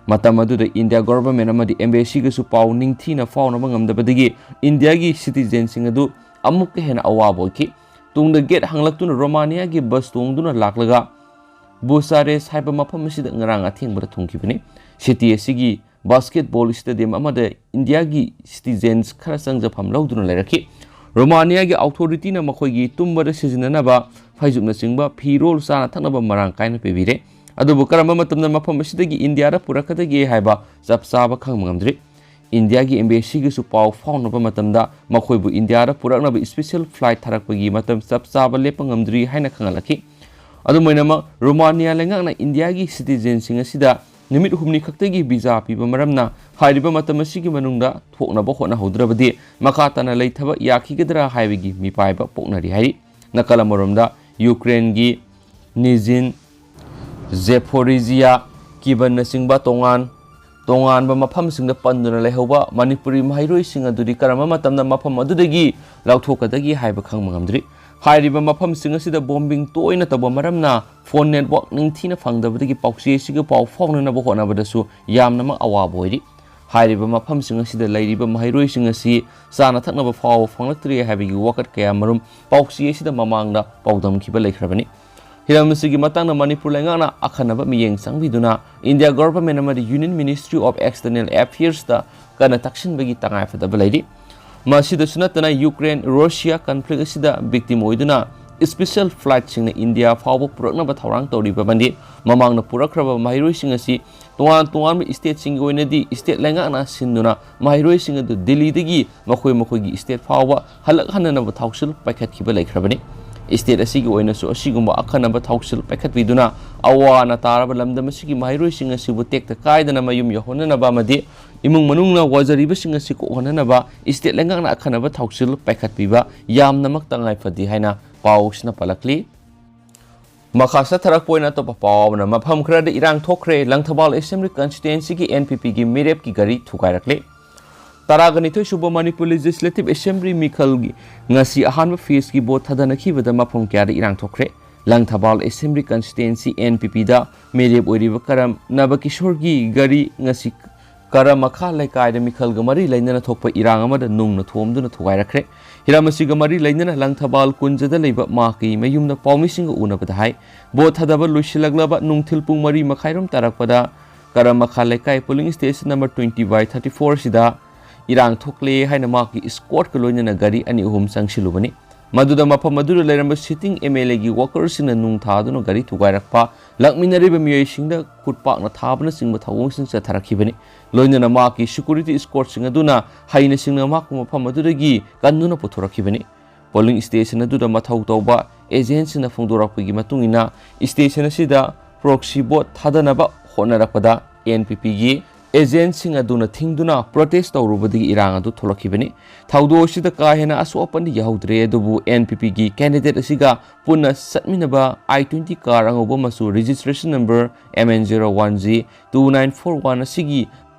ꯃꯇꯝ ꯑꯗꯨꯗ ꯏꯟꯗꯤꯌꯥ ꯒꯣꯚꯔꯟꯃꯦꯟꯠ ꯑꯃꯗꯤ ꯑꯦꯝꯕꯦꯁꯤꯒꯁꯨ ꯄꯥꯎ ꯅꯤꯡꯊꯤꯅ ꯐꯥꯎꯅꯕ ꯉꯝꯗꯕꯗꯒꯤ ꯏꯟꯗꯤꯌꯥꯒꯤ ꯁꯤꯇꯤꯖꯦꯟꯁꯤꯡ ꯑꯗꯨ ꯑꯃꯨꯛꯀ ꯍꯦꯟꯅ ꯑꯋꯥꯕ ꯑꯣꯏꯈꯤ꯫ ꯇꯨꯡꯗ ꯒꯦꯠ ꯍꯥꯡꯂꯛꯇꯨꯅ ꯔꯣꯃꯥꯅꯤꯌꯥꯒꯤ ꯕꯁ ꯇꯣꯡꯗꯨꯅ ꯂꯥꯛꯂꯒ ꯕꯨꯁꯥꯔꯦꯁ ꯍꯥꯏꯕ ꯃꯐꯝ ꯑꯁꯤꯗ ꯉꯔꯥꯡ ꯑꯊꯦꯡꯕꯗ ꯊꯨꯡꯈꯤꯕꯅꯤ꯫ ꯁꯤꯇꯤ ꯑꯁꯤꯒꯤ ꯕꯥꯁꯀꯦꯠꯕꯣꯜ ꯁ꯭ꯇꯦꯗꯤꯌꯝ ꯑꯃꯗ ꯏꯟꯗꯤꯌꯥꯒꯤ ꯁꯤꯇꯤꯖꯦꯟꯁ ꯈꯔ ꯆꯪꯖꯐꯝ ꯂꯧꯗꯨꯅ ꯂꯩꯔꯛꯈꯤ꯫ ꯔꯣꯃꯥꯅꯤꯌꯥꯒꯤ ꯑꯣꯊꯣꯔꯤꯇꯤꯅ ꯃꯈꯣꯏꯒꯤ ꯇꯨꯝꯕꯗ ꯁꯤꯖꯤꯟꯅꯅꯕ ꯐꯩꯖꯨꯞꯅꯆꯤꯡꯕ ꯐꯤꯔꯣꯜ ꯆꯥꯅ ꯊꯛꯅꯕ ꯃꯔꯥꯡ ꯀꯥꯏꯅ ꯄꯤꯕꯤꯔꯦ꯫ ꯑꯗꯨꯕꯨ ꯀꯔꯝꯕ ꯃꯇꯝꯗ ꯃꯐꯝ ꯑꯁꯤꯗꯒꯤ ꯏꯟꯗꯤꯌꯥꯗ ꯄꯨꯔꯛꯀꯗꯒꯦ ꯍꯥꯏꯕ ꯆꯞ ꯆꯥꯕ ꯈꯪꯕ ꯉꯝꯗ꯭ꯔꯤ꯫ ꯏꯟꯗꯤꯌꯥꯒꯤ ꯑꯦꯝꯕꯦꯁꯤꯒꯁꯨ ꯄꯥꯎ ꯐꯥꯎꯅꯕ ꯃꯇꯝꯗ ꯃꯈꯣꯏꯕꯨ ꯏꯟꯗꯤꯌꯥꯗ ꯄꯨꯔꯛꯅꯕ ꯏꯁꯄꯤꯁꯦꯜ ꯐ꯭ꯂꯥꯏꯠ ꯊꯥꯔꯛꯄꯒꯤ ꯃꯇꯝ ꯆꯞ ꯆꯥꯕ ꯂꯦꯞꯄ ꯉꯝꯗ꯭ꯔꯤ ꯍꯥꯏꯅ ꯈꯪꯍꯜꯂꯛꯈꯤ꯫ ꯑꯗꯨꯝ ꯑꯣꯏꯅꯃꯛ, ꯔꯣꯃꯥꯅꯤꯌꯥ ꯂꯩꯉꯥꯛꯅ ꯏꯟꯗꯤꯌꯥꯒꯤ ꯁꯤꯇꯤꯖꯦꯟꯁꯤꯡ ꯑꯁꯤꯗ ꯅꯨꯃꯤꯠ ꯍꯨꯝꯅꯤ ꯈꯛꯇꯒꯤ ꯚꯤꯖꯥ ꯄꯤꯕ ꯃꯔꯝꯅ ꯍꯥꯏꯔꯤꯕ ꯃꯇꯝ ꯑꯁꯤꯒꯤ ꯃꯅꯨꯡꯗ ꯊꯣꯛꯅꯕ ꯍꯣꯠꯅꯍꯧꯗ꯭ꯔꯕꯗꯤ ꯃꯈꯥ ꯇꯥꯅ ꯂꯩꯊꯕ ꯌꯥꯈꯤꯒꯗ꯭ꯔꯥ ꯍꯥꯏꯕꯒꯤ ꯃꯤꯄꯥꯏꯕ ꯄꯣꯛꯅꯔꯤ ꯍꯥꯏꯔꯤ꯫ ꯅꯥꯀꯜ ꯑꯃꯔꯣꯝꯗ, ꯌꯨꯀ꯭ꯔꯦꯟꯒꯤ ꯅꯤꯖꯤꯟ, ꯖꯦꯐꯣꯔꯤꯖꯤꯌꯥ, ꯀꯤꯕꯟꯅꯆꯤꯡꯕ ꯇꯣꯉꯥꯟ ꯇꯣꯉꯥꯟꯕ ꯃꯐꯝꯁꯤꯡꯗ ꯄꯟꯗꯨꯅ ꯂꯩꯍꯧꯕ ꯃꯅꯤꯄꯨꯔꯤ ꯃꯍꯩꯔꯣꯏꯁꯤꯡ ꯑꯗꯨꯗꯤ ꯀꯔꯝꯕ ꯃꯇꯝꯗ ꯃꯐꯝ ꯑꯗꯨꯗꯒꯤ ꯂꯧꯊꯣꯛꯀꯗꯒꯦ ꯍꯥꯏꯕ ꯈꯪꯕ ꯉꯝꯗ꯭ꯔꯤ꯫ ꯍꯥꯏꯔꯤꯕ ꯃꯐꯝꯁꯤꯡ ꯑꯁꯤꯗ ꯕꯣꯝꯕꯤꯡ ꯇꯣꯏꯅ ꯇꯧꯕ ꯃꯔꯝꯅ ꯐꯣꯟ ꯅꯦꯠꯋꯥꯛ ꯅꯤꯡꯊꯤꯅ ꯐꯪꯗꯕꯗꯒꯤ ꯄꯥꯎꯆꯦ ꯑꯁꯤꯒ ꯄꯥꯎ ꯐꯥꯎꯅꯅꯕ ꯍꯣꯠꯅꯕꯗꯁꯨ ꯌꯥꯝꯅꯃꯛ ꯑꯋꯥꯕ ꯑꯣꯏꯔꯤ꯫ ꯍꯥꯏꯔꯤꯕ ꯃꯐꯝꯁꯤꯡ ꯑꯁꯤꯗ ꯂꯩꯔꯤꯕ ꯃꯍꯩꯔꯣꯏꯁꯤꯡ ꯑꯁꯤ ꯆꯥꯅ ꯊꯛꯅꯕ ꯐꯥꯎꯕ ꯐꯪꯂꯛꯇ꯭ꯔꯤ ꯍꯥꯏꯕꯒꯤ ꯋꯥꯀꯠ ꯀꯌꯥ ꯃꯔꯨꯝ ꯄꯥꯎꯆꯦ ꯑꯁꯤꯗ ꯃꯃꯥꯡꯗ ꯄꯥꯎꯗꯝꯈꯤꯕ ꯂꯩꯈ꯭ꯔꯕꯅꯤ꯫ ꯍꯤꯔꯝ ꯑꯁꯤꯒꯤ ꯃꯇꯥꯡꯗ ꯃꯅꯤꯄꯨꯔ ꯂꯩꯉꯥꯛꯅ ꯑꯈꯟꯅꯕ ꯃꯤꯠꯌꯦꯡ ꯆꯪꯕꯤꯗꯨꯅ India Government ꯑꯃꯗꯤ Union Ministry of External Affairsꯇ ꯀꯟꯅ ꯇꯛꯁꯤꯟꯕꯒꯤ ꯇꯉꯥꯏꯐꯗꯕ ꯂꯩꯔꯤ꯫ ꯃꯁꯤꯗꯁꯨ ꯅꯠꯇꯅ, ꯌꯨꯀ꯭ꯔꯦꯟ ꯔꯨꯁꯤꯌꯥ ꯀꯟꯐ꯭ꯂꯤꯛ ꯑꯁꯤꯗ ꯚꯤꯛꯇꯤꯝ ꯑꯣꯏꯗꯨꯅ ꯏꯁꯄꯤꯁꯦꯜ ꯐ꯭ꯂꯥꯏꯠꯁꯤꯡꯅ ꯏꯟꯗꯤꯌꯥ ꯐꯥꯎꯕ ꯄꯨꯔꯛꯅꯕ ꯊꯧꯔꯥꯡ ꯇꯧꯔꯤꯕ ꯑꯃꯗꯤ ꯃꯃꯥꯡꯗ ꯄꯨꯔꯛꯈ꯭ꯔꯕ ꯃꯍꯩꯔꯣꯏꯁꯤꯡ ꯑꯁꯤ ꯇꯣꯉꯥꯟ ꯇꯣꯉꯥꯟꯕ ꯁ꯭ꯇꯦꯠꯁꯤꯡꯒꯤ ꯑꯣꯏꯅꯗꯤ ꯁ꯭ꯇꯦꯠ ꯂꯩꯉꯥꯛꯅ ꯁꯤꯟꯗꯨꯅ ꯃꯍꯩꯔꯣꯏꯁꯤꯡ ꯑꯗꯨ ꯗꯤꯜꯂꯤꯗꯒꯤ ꯃꯈꯣꯏ ꯃꯈꯣꯏꯒꯤ ꯁ꯭ꯇꯦꯠ ꯐꯥꯎꯕ ꯍꯜꯂꯛꯍꯟꯅꯅꯕ ꯊꯧꯁꯤꯜ ꯄꯥꯏꯈꯠꯈꯤꯕ ꯂꯩꯈ꯭ꯔꯕꯅꯤ꯫ ꯁ꯭ꯇꯦꯠ ꯑꯁꯤꯒꯤ ꯑꯣꯏꯅꯁꯨ ꯑꯁꯤꯒꯨꯝꯕ ꯑꯈꯟꯅꯕ ꯊꯧꯁꯤꯜ ꯄꯥꯏꯈꯠꯄꯤꯗꯨꯅ ꯑꯋꯥ ꯑꯅꯥ ꯇꯥꯔꯕ ꯂꯝꯗꯝ ꯑꯁꯤꯒꯤ ꯃꯍꯩꯔꯣꯏꯁꯤꯡ ꯑꯁꯤꯕꯨ ꯇꯦꯛꯇ ꯀꯥꯏꯗꯅ ꯃꯌꯨꯝ ꯌꯧꯍꯟꯅꯅꯕ ꯑꯃꯗꯤ ꯏꯃꯨꯡ ꯃꯅꯨꯡꯅ ꯋꯥꯖꯔꯤꯕꯁꯤꯡ ꯑꯁꯤ ꯀꯣꯛꯍꯟꯅꯅꯕ ꯁ꯭ꯇꯦꯠ ꯂꯩꯉꯥꯛꯅ ꯑꯈꯟꯅꯕ ꯊꯧꯁꯤꯜ ꯄꯥꯏꯈꯠꯄꯤꯕ ꯌꯥꯝꯅꯃꯛ ꯇꯉꯥꯏ ꯐꯗꯦ ꯍꯥꯏꯅ ꯄꯥꯎꯁꯤꯅ ꯄꯜꯂꯛꯂꯤ꯫ ꯃꯈꯥ ꯆꯠꯊꯔꯛꯄ ꯑꯣꯏꯅ ꯑꯇꯣꯞꯄ ꯄꯥꯎ ꯑꯃꯅ, ꯃꯐꯝ ꯈꯔꯗ ꯏꯔꯥꯡ ꯊꯣꯛꯈ꯭ꯔꯦ, ꯂꯪꯊꯕꯥꯜ ꯑꯦꯁꯦꯝꯕ꯭ꯂꯤ ꯀꯟꯁꯇꯤꯇ꯭ꯋꯦꯟꯁꯤꯒꯤ ꯑꯦꯟ ꯄꯤ ꯄꯤꯒꯤ ꯃꯤꯔꯦꯞꯀꯤ ꯒꯥꯔꯤ ꯊꯨꯒꯥꯏꯔꯛꯂꯦ꯫ ꯇꯔꯥꯒ ꯅꯤꯊꯣꯏ ꯁꯨꯕ ꯃꯅꯤꯄꯨꯔ ꯂꯦꯖꯤꯁꯂꯦꯇꯤꯚ ꯑꯦꯁꯦꯝꯕ꯭ꯂꯤ ꯃꯤꯈꯜꯒꯤ ꯉꯁꯤ ꯑꯍꯥꯟꯕ ꯐꯦꯖꯀꯤ ꯚꯣꯠ ꯊꯥꯗꯅꯈꯤꯕꯗ ꯃꯐꯝ ꯀꯌꯥꯗ ꯏꯔꯥꯡ ꯊꯣꯛꯈ꯭ꯔꯦ꯫ Langthabal assembly constituency N P ꯄꯤꯗ ꯃꯤꯔꯦꯞ ꯑꯣꯏꯔꯤꯕ ꯀꯔꯝ ꯅꯕꯀꯤꯁꯣꯔꯒꯤ ꯒꯥꯔꯤ ꯉꯁꯤ ꯀꯔꯃꯈꯥ ꯂꯩꯀꯥꯏꯗ ꯃꯤꯈꯜꯒ ꯃꯔꯤ ꯂꯩꯅꯅ ꯊꯣꯛꯄ ꯏꯔꯥꯡ ꯑꯃꯗ ꯅꯨꯡꯅ ꯊꯣꯝꯗꯨꯅ ꯊꯨꯒꯥꯏꯔꯛꯈ꯭ꯔꯦ꯫ ꯍꯤꯔꯝ ꯑꯁꯤꯒ ꯃꯔꯤ ꯂꯩꯅꯅ ꯂꯪꯊꯕꯥꯜ ꯀꯨꯟꯖꯗ ꯂꯩꯕ ꯃꯍꯥꯛꯀꯤ ꯃꯌꯨꯝꯗ ꯄꯥꯎꯃꯤꯁꯤꯡꯒ ꯎꯅꯕꯗ ꯍꯥꯏ, ꯚꯣꯠ ꯊꯥꯗꯕ ꯂꯣꯏꯁꯤꯜꯂꯛꯂꯕ ꯅꯨꯡꯊꯤꯜ ꯄꯨꯡ ꯃꯔꯤ ꯃꯈꯥꯏꯔꯣꯝ ꯇꯥꯔꯛꯄꯗ ꯀꯔꯃꯈꯥ ꯂꯩꯀꯥꯏ polling station number twenty by thirty four ꯑꯁꯤꯗ ꯏꯔꯥꯡ ꯊꯣꯛꯂꯦ ꯍꯥꯏꯅ ꯃꯍꯥꯛꯀꯤ escortꯀ ꯂꯣꯏꯅꯅ ꯒꯥꯔꯤ ꯑꯅꯤ ꯑꯍꯨꯝ ꯆꯪꯁꯤꯜꯂꯨꯕꯅꯤ꯫ ꯃꯗꯨꯗ ꯃꯐꯝ ꯑꯗꯨꯗ ꯂꯩꯔꯝꯕ sitting MLAꯒꯤ workerꯁꯤꯡꯅ ꯅꯨꯡ ꯊꯥꯗꯨꯅ ꯒꯥꯔꯤ ꯊꯨꯒꯥꯏꯔꯛꯄ, ꯂꯥꯛꯃꯤꯟꯅꯔꯤꯕ ꯃꯤꯑꯣꯏꯁꯤꯡꯗ ꯈꯨꯠꯄꯥꯛꯅ ꯊꯥꯕꯅꯆꯤꯡꯕ ꯊꯧꯑꯣꯡꯁꯤꯡ ꯆꯠꯊꯔꯛꯈꯤꯕꯅꯤ꯫ ꯂꯣꯏꯅꯅ ꯃꯍꯥꯛꯀꯤ security escortꯁꯤꯡ ꯑꯗꯨꯅ ꯍꯩꯅ ꯁꯤꯡꯅ ꯃꯍꯥꯛꯄꯨ ꯃꯐꯝ ꯑꯗꯨꯗꯒꯤ ꯀꯟꯗꯨꯅ ꯄꯨꯊꯣꯔꯛꯈꯤꯕꯅꯤ꯫ Polling station ꯑꯗꯨꯗ ꯃꯊꯧ ꯇꯧꯕ agentꯁꯤꯡꯅ ꯐꯣꯡꯗꯣꯔꯛꯄꯒꯤ ꯃꯇꯨꯡ ꯏꯟꯅ, station ꯑꯁꯤꯗ proxy vote ꯊꯥꯗꯅꯕ ꯍꯣꯠꯅꯔꯛꯄꯗ NPPꯒꯤ agentꯁꯤꯡ ꯑꯗꯨꯅ ꯊꯤꯡꯗꯨꯅ protest ꯇꯧꯔꯨꯕꯗꯒꯤ ꯏꯔꯥꯡ ꯑꯗꯨ ꯊꯣꯛꯂꯛꯈꯤꯕꯅꯤ꯫ ꯊꯧꯗꯣꯛ ꯑꯁꯤꯗ ꯀꯥ ꯍꯦꯟꯅ ꯑꯁꯣꯛ ꯑꯄꯟꯗꯤ ꯌꯥꯎꯍꯧꯗ꯭ꯔꯦ, ꯑꯗꯨꯕꯨ NPPꯒꯤ candidate ꯑꯁꯤꯒ ꯄꯨꯟꯅ ꯆꯠꯃꯤꯟꯅꯕ I twenty car ꯑꯉꯧꯕ ꯃꯆꯨ, registration number MN zero one G two nine four one ꯑꯁꯤꯒꯤ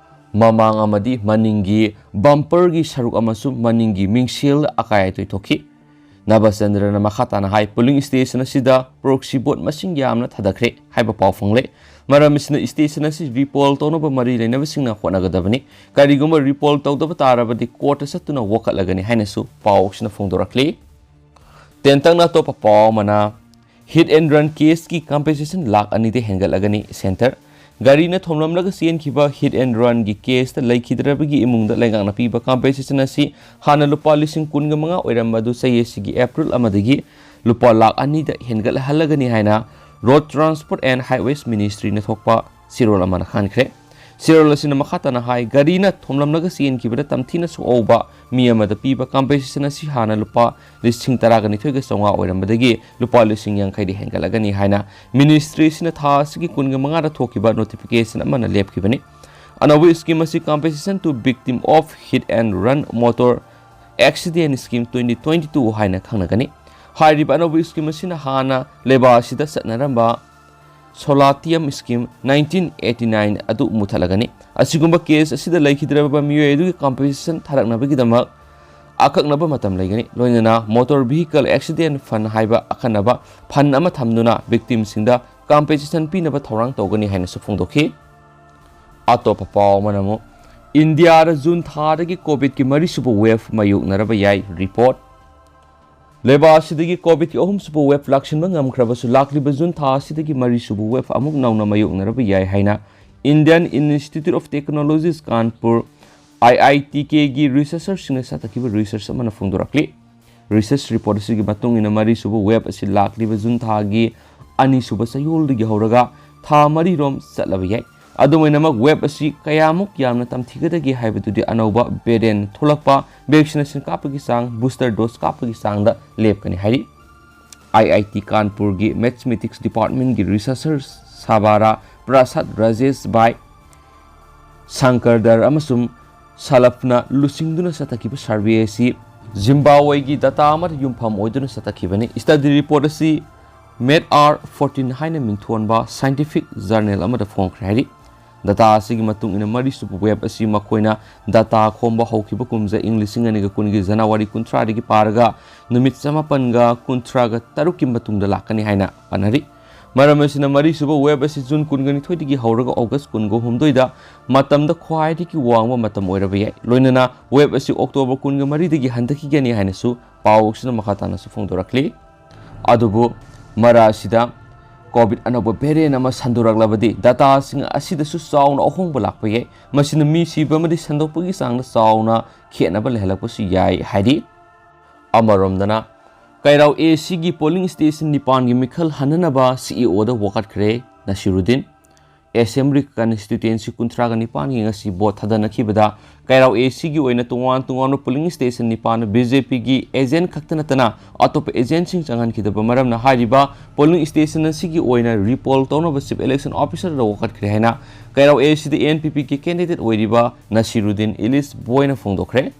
ꯃꯃꯥꯡ ꯑꯃꯗꯤ ꯃꯅꯤꯡꯒꯤ bumperꯒꯤ ꯁꯔꯨꯛ ꯑꯃꯁꯨꯡ ꯃꯅꯤꯡꯒꯤ ꯃꯤꯡꯁꯦꯜꯗ ꯑꯀꯥꯏ ꯑꯇꯣꯏ ꯊꯣꯛꯈꯤ꯫ ꯅꯕꯆꯟꯗ꯭ꯔꯅ ꯃꯈꯥ ꯇꯥꯅ ꯍꯥꯏ, polling station ꯑꯁꯤꯗ proxy vote ꯃꯁꯤꯡ ꯌꯥꯝꯅ ꯊꯥꯗꯈ꯭ꯔꯦ ꯍꯥꯏꯕ ꯄꯥꯎ ꯐꯪꯂꯦ꯫ ꯃꯔꯝ ꯑꯁꯤꯅ station ꯑꯁꯤ repoll ꯇꯧꯅꯕ ꯃꯔꯤ ꯂꯩꯅꯕꯁꯤꯡꯅ ꯍꯣꯠꯅꯒꯗꯕꯅꯤ꯫ ꯀꯔꯤꯒꯨꯝꯕ repoll ꯇꯧꯗꯕ ꯇꯥꯔꯕꯗꯤ courtꯇ ꯆꯠꯇꯨꯅ ꯋꯥꯀꯠꯂꯒꯅꯤ ꯍꯥꯏꯅꯁꯨ ꯄꯥꯎꯁꯤꯅ ꯐꯣꯡꯗꯣꯔꯛꯂꯤ꯫ ꯇꯦꯟꯇꯛꯅ ꯑꯇꯣꯞꯄ ꯄꯥꯎ ꯑꯃꯅ, hit and run caseꯀꯤ compensation lakh ꯑꯅꯤꯗ ꯍꯦꯟꯒꯠꯂꯒꯅꯤ꯫ Centre, ꯒꯥꯔꯤꯅ ꯊꯣꯝꯂꯝꯂꯒ ꯆꯦꯟꯈꯤꯕ hit and runꯒꯤ caseꯇ ꯂꯩꯈꯤꯗ꯭ꯔꯕꯒꯤ ꯏꯃꯨꯡꯗ ꯂꯩꯉꯥꯛꯅ ꯄꯤꯕ compensation ꯑꯁꯤ ꯍꯥꯟꯅ ꯂꯨꯄꯥ ꯂꯤꯁꯤꯡ ꯀꯨꯟꯒ ꯃꯉꯥ ꯑꯣꯏꯔꯝꯕ ꯑꯗꯨ ꯆꯍꯤ ꯑꯁꯤꯒꯤ April ꯑꯃꯗꯒꯤ ꯂꯨꯄꯥ ꯂꯥꯈ ꯑꯅꯤꯗ ꯍꯦꯟꯒꯠꯍꯜꯂꯒꯅꯤ ꯍꯥꯏꯅ Road Transport and Highways Ministryꯅ ꯊꯣꯛꯄ ꯆꯦꯔꯣꯜ ꯑꯃꯅ ꯈꯪꯍꯟꯈ꯭ꯔꯦ꯫ ꯆꯦꯔꯣꯜ ꯑꯁꯤꯅ ꯃꯈꯥ ꯇꯥꯅ ꯍꯥꯏ, ꯒꯥꯔꯤꯅ ꯊꯣꯝꯂꯝꯂꯒ ꯆꯦꯟꯈꯤꯕꯗ ꯇꯝꯊꯤꯅ ꯁꯣꯛꯍꯧꯕ ꯃꯤ ꯑꯃꯗ ꯄꯤꯕ compensation ꯑꯁꯤ ꯍꯥꯟꯅ ꯂꯨꯄꯥ ꯂꯤꯁꯤꯡ ꯇꯔꯥꯒ ꯅꯤꯊꯣꯏꯒ ꯆꯥꯝꯃꯉꯥ ꯑꯣꯏꯔꯝꯕꯗꯒꯤ ꯂꯨꯄꯥ ꯂꯤꯁꯤꯡ ꯌꯥꯡꯈꯩꯗ ꯍꯦꯟꯒꯠꯂꯒꯅꯤ ꯍꯥꯏꯅ ministry ꯑꯁꯤꯅ ꯊꯥ ꯑꯁꯤꯒꯤ ꯀꯨꯟꯒ ꯃꯉꯥꯗ ꯊꯣꯛꯈꯤꯕ notification ꯑꯃꯅ ꯂꯦꯞꯈꯤꯕꯅꯤ꯫ ꯑꯅꯧꯕ scheme ꯑꯁꯤ Compensation to Victim of Hit and Run Motor Accident Scheme twenty twenty-two ꯍꯥꯏꯅ ꯈꯪꯅꯒꯅꯤ꯫ ꯍꯥꯏꯔꯤꯕ ꯑꯅꯧꯕ scheme ꯑꯁꯤꯅ ꯍꯥꯟꯅ ꯂꯩꯕꯥꯛ ꯑꯁꯤꯗ ꯆꯠꯅꯔꯝꯕ Solatium Scheme nineteen eighty-nine ꯑꯗꯨ ꯃꯨꯊꯠꯂꯒꯅꯤ꯫ ꯑꯁꯤꯒꯨꯝꯕ case ꯑꯁꯤꯗ ꯂꯩꯈꯤꯗ꯭ꯔꯕ ꯃꯤꯑꯣꯏ ꯑꯗꯨꯒꯤ compensation ꯊꯥꯔꯛꯅꯕꯒꯤꯗꯃꯛ ꯑꯀꯛꯅꯕ ꯃꯇꯝ ꯂꯩꯒꯅꯤ꯫ ꯂꯣꯏꯅꯅ Motor Vehicle Accident Fund ꯍꯥꯏꯕ ꯑꯈꯟꯅꯕ fund ꯑꯃ ꯊꯝꯗꯨꯅ victimꯁꯤꯡꯗ compensation ꯄꯤꯅꯕ ꯊꯧꯔꯥꯡ ꯇꯧꯒꯅꯤ ꯍꯥꯏꯅꯁꯨ ꯐꯣꯡꯗꯣꯛꯈꯤ꯫ ꯑꯇꯣꯞꯄ ꯄꯥꯎ ꯑꯃꯅ ꯑꯃꯨꯛ, ꯏꯟꯗꯤꯌꯥꯗ ꯖꯨꯟ ꯊꯥꯗꯒꯤ COVIDꯀꯤ ꯃꯔꯤꯁꯨꯕ wave ꯃꯥꯌꯣꯛꯅꯔꯕ ꯌꯥꯏ report꯫ ꯂꯩꯕꯥꯛ ꯑꯁꯤꯗꯒꯤ COVIDꯀꯤ ꯑꯍꯨꯝꯁꯨꯕ wave ꯂꯥꯛꯁꯤꯟꯕ ꯉꯝꯈ꯭ꯔꯕꯁꯨ, ꯂꯥꯛꯂꯤꯕ ꯖꯨꯟ ꯊꯥ ꯑꯁꯤꯗꯒꯤ ꯃꯔꯤꯁꯨꯕ wave ꯑꯃꯨꯛ ꯅꯧꯅ ꯃꯥꯌꯣꯛꯅꯔꯕ ꯌꯥꯏ ꯍꯥꯏꯅ Indian Institute of Technologies Kanpur I I T Kꯒꯤ researcherꯁꯤꯡꯅ ꯆꯠꯊꯈꯤꯕ research ꯑꯃꯅ ꯐꯣꯡꯗꯣꯔꯛꯂꯤ꯫ Research report ꯑꯁꯤꯒꯤ ꯃꯇꯨꯡ ꯏꯟꯅ, ꯃꯔꯤꯁꯨꯕ wave ꯑꯁꯤ ꯂꯥꯛꯂꯤꯕ June ꯊꯥꯒꯤ ꯑꯅꯤꯁꯨꯕ ꯆꯌꯣꯜꯗꯒꯤ ꯍꯧꯔꯒ ꯊꯥ ꯃꯔꯤꯔꯣꯝ ꯆꯠꯂꯕ ꯌꯥꯏ꯫ ꯑꯗꯨꯝ ꯑꯣꯏꯅꯃꯛ, wave ꯑꯁꯤ ꯀꯌꯥꯃꯨꯛ ꯌꯥꯝꯅ ꯇꯝꯊꯤꯒꯗꯒꯦ ꯍꯥꯏꯕꯗꯨꯗꯤ ꯑꯅꯧꯕ variant ꯊꯣꯛꯂꯛꯄ, vaccination ꯀꯥꯞꯄꯒꯤ ꯆꯥꯡ, booster dose ꯀꯥꯞꯄꯒꯤ ꯆꯥꯡꯗ ꯂꯦꯞꯀꯅꯤ ꯍꯥꯏꯔꯤ꯫ I I T ꯀꯥꯟꯄꯨꯔꯒꯤ Mathematics Departmentꯀꯤ researcher ꯁꯥꯕꯥꯔꯥ ꯄ꯭ꯔꯁꯥꯗ, ꯔꯥꯖꯦꯁ ꯚꯥꯏ, ꯁꯪꯀꯔꯗꯔ ꯑꯃꯁꯨꯡ ꯁꯂꯐꯅ ꯂꯨꯆꯤꯡꯗꯨꯅ ꯆꯠꯊꯈꯤꯕ survey ꯑꯁꯤ ꯖꯤꯝꯕꯥꯕ꯭ꯋꯦꯒꯤ data ꯑꯃꯗ ꯌꯨꯝꯐꯝ ꯑꯣꯏꯗꯨꯅ ꯆꯠꯊꯈꯤꯕꯅꯤ꯫ Study report ꯑꯁꯤ Math R fourteen ꯍꯥꯏꯅ ꯃꯤꯡꯊꯣꯟꯕ scientific journal ꯑꯃꯗ ꯐꯣꯡꯈ꯭ꯔꯦ ꯍꯥꯏꯔꯤ꯫ Data ꯑꯁꯤꯒꯤ ꯃꯇꯨꯡ ꯏꯟꯅ, ꯃꯔꯤꯁꯨꯕ wave ꯑꯁꯤ ꯃꯈꯣꯏꯅ data ꯈꯣꯝꯕ ꯍꯧꯈꯤꯕ ꯀꯨꯝꯖꯥ ꯏꯪ ꯂꯤꯁꯤꯡ ꯑꯅꯤꯒ ꯀꯨꯟꯒꯤ January ꯀꯨꯟꯊ꯭ꯔꯥꯗꯒꯤ ꯄꯥꯔꯒ ꯅꯨꯃꯤꯠ ꯆꯃꯥꯄꯟꯒ ꯀꯨꯟꯊ꯭ꯔꯥꯒ ꯇꯔꯨꯛꯀꯤ ꯃꯇꯨꯡꯗ ꯂꯥꯛꯀꯅꯤ ꯍꯥꯏꯅ ꯄꯥꯅꯔꯤ꯫ ꯃꯔꯝ ꯑꯁꯤꯅ, ꯃꯔꯤꯁꯨꯕ wave ꯑꯁꯤ June ꯀꯨꯟꯒ ꯅꯤꯊꯣꯏꯗꯒꯤ ꯍꯧꯔꯒ August ꯀꯨꯟꯒ ꯍꯨꯝꯗꯣꯏꯗ ꯃꯇꯝꯗ ꯈ꯭ꯋꯥꯏꯗꯒꯤ ꯋꯥꯡꯕ ꯃꯇꯝ ꯑꯣꯏꯔꯕ ꯌꯥꯏ꯫ ꯂꯣꯏꯅꯅ, wave ꯑꯁꯤ October ꯀꯨꯟꯒ ꯃꯔꯤꯗꯒꯤ ꯍꯟꯊꯈꯤꯒꯅꯤ ꯍꯥꯏꯅꯁꯨ ꯄꯥꯎ ꯑꯁꯤꯅ ꯃꯈꯥ ꯇꯥꯅꯁꯨ ꯐꯣꯡꯗꯣꯔꯛꯂꯤ꯫ ꯑꯗꯨꯕꯨ ꯃꯔꯥ ꯑꯁꯤꯗ COVID ꯑꯅꯧꯕ variant ꯑꯃ ꯁꯟꯗꯣꯔꯛꯂꯕꯗꯤ, dataꯁꯤꯡ ꯑꯁꯤꯗꯁꯨ ꯆꯥꯎꯅ ꯑꯍꯣꯡꯕ ꯂꯥꯛꯄ ꯌꯥꯏ꯫ ꯃꯁꯤꯅ ꯃꯤ ꯁꯤꯕ ꯑꯃꯗꯤ ꯁꯟꯗꯣꯛꯄꯒꯤ ꯆꯥꯡꯗ ꯆꯥꯎꯅ ꯈꯦꯠꯅꯕ ꯂꯩꯍꯜꯂꯛꯄꯁꯨ ꯌꯥꯏ ꯍꯥꯏꯔꯤ꯫ ꯑꯃꯔꯣꯝꯗꯅ, ꯀꯩꯔꯥꯎ A Cꯒꯤ polling station ꯅꯤꯄꯥꯟꯒꯤ ꯃꯤꯈꯜ ꯍꯟꯅꯅꯕ C E Oꯗ ꯋꯥꯀꯠꯈ꯭ꯔꯦ ꯅꯁꯤꯔꯨꯗꯤꯟ꯫ Assembly constituency ꯀꯨꯟꯊ꯭ꯔꯥꯒ ꯅꯤꯄꯥꯟꯒꯤ ꯉꯁꯤ vote ꯊꯥꯗꯅꯈꯤꯕꯗ, ꯀꯩꯔꯥꯎ A Cꯒꯤ ꯑꯣꯏꯅ ꯇꯣꯉꯥꯟ ꯇꯣꯉꯥꯟꯕ polling station ꯅꯤꯄꯥꯟꯗ BJPꯒꯤ agent ꯈꯛꯇ ꯅꯠꯇꯅ ꯑꯇꯣꯞꯄ agentꯁꯤꯡ ꯆꯪꯍꯟꯈꯤꯗꯕ ꯃꯔꯝꯅ, ꯍꯥꯏꯔꯤꯕ polling station ꯑꯁꯤꯒꯤ ꯑꯣꯏꯅ repoll ꯇꯧꯅꯕ Chief Election Officerꯗ ꯋꯥꯀꯠꯈ꯭ꯔꯦ ꯍꯥꯏꯅ ꯀꯩꯔꯥꯎ A Cꯗ NPPꯒꯤ candidate ꯑꯣꯏꯔꯤꯕ ꯅꯁꯤꯔꯨꯗꯤꯟ ꯏꯂꯤꯁ ꯕꯣꯏꯅ ꯐꯣꯡꯗꯣꯛꯈ꯭ꯔꯦ꯫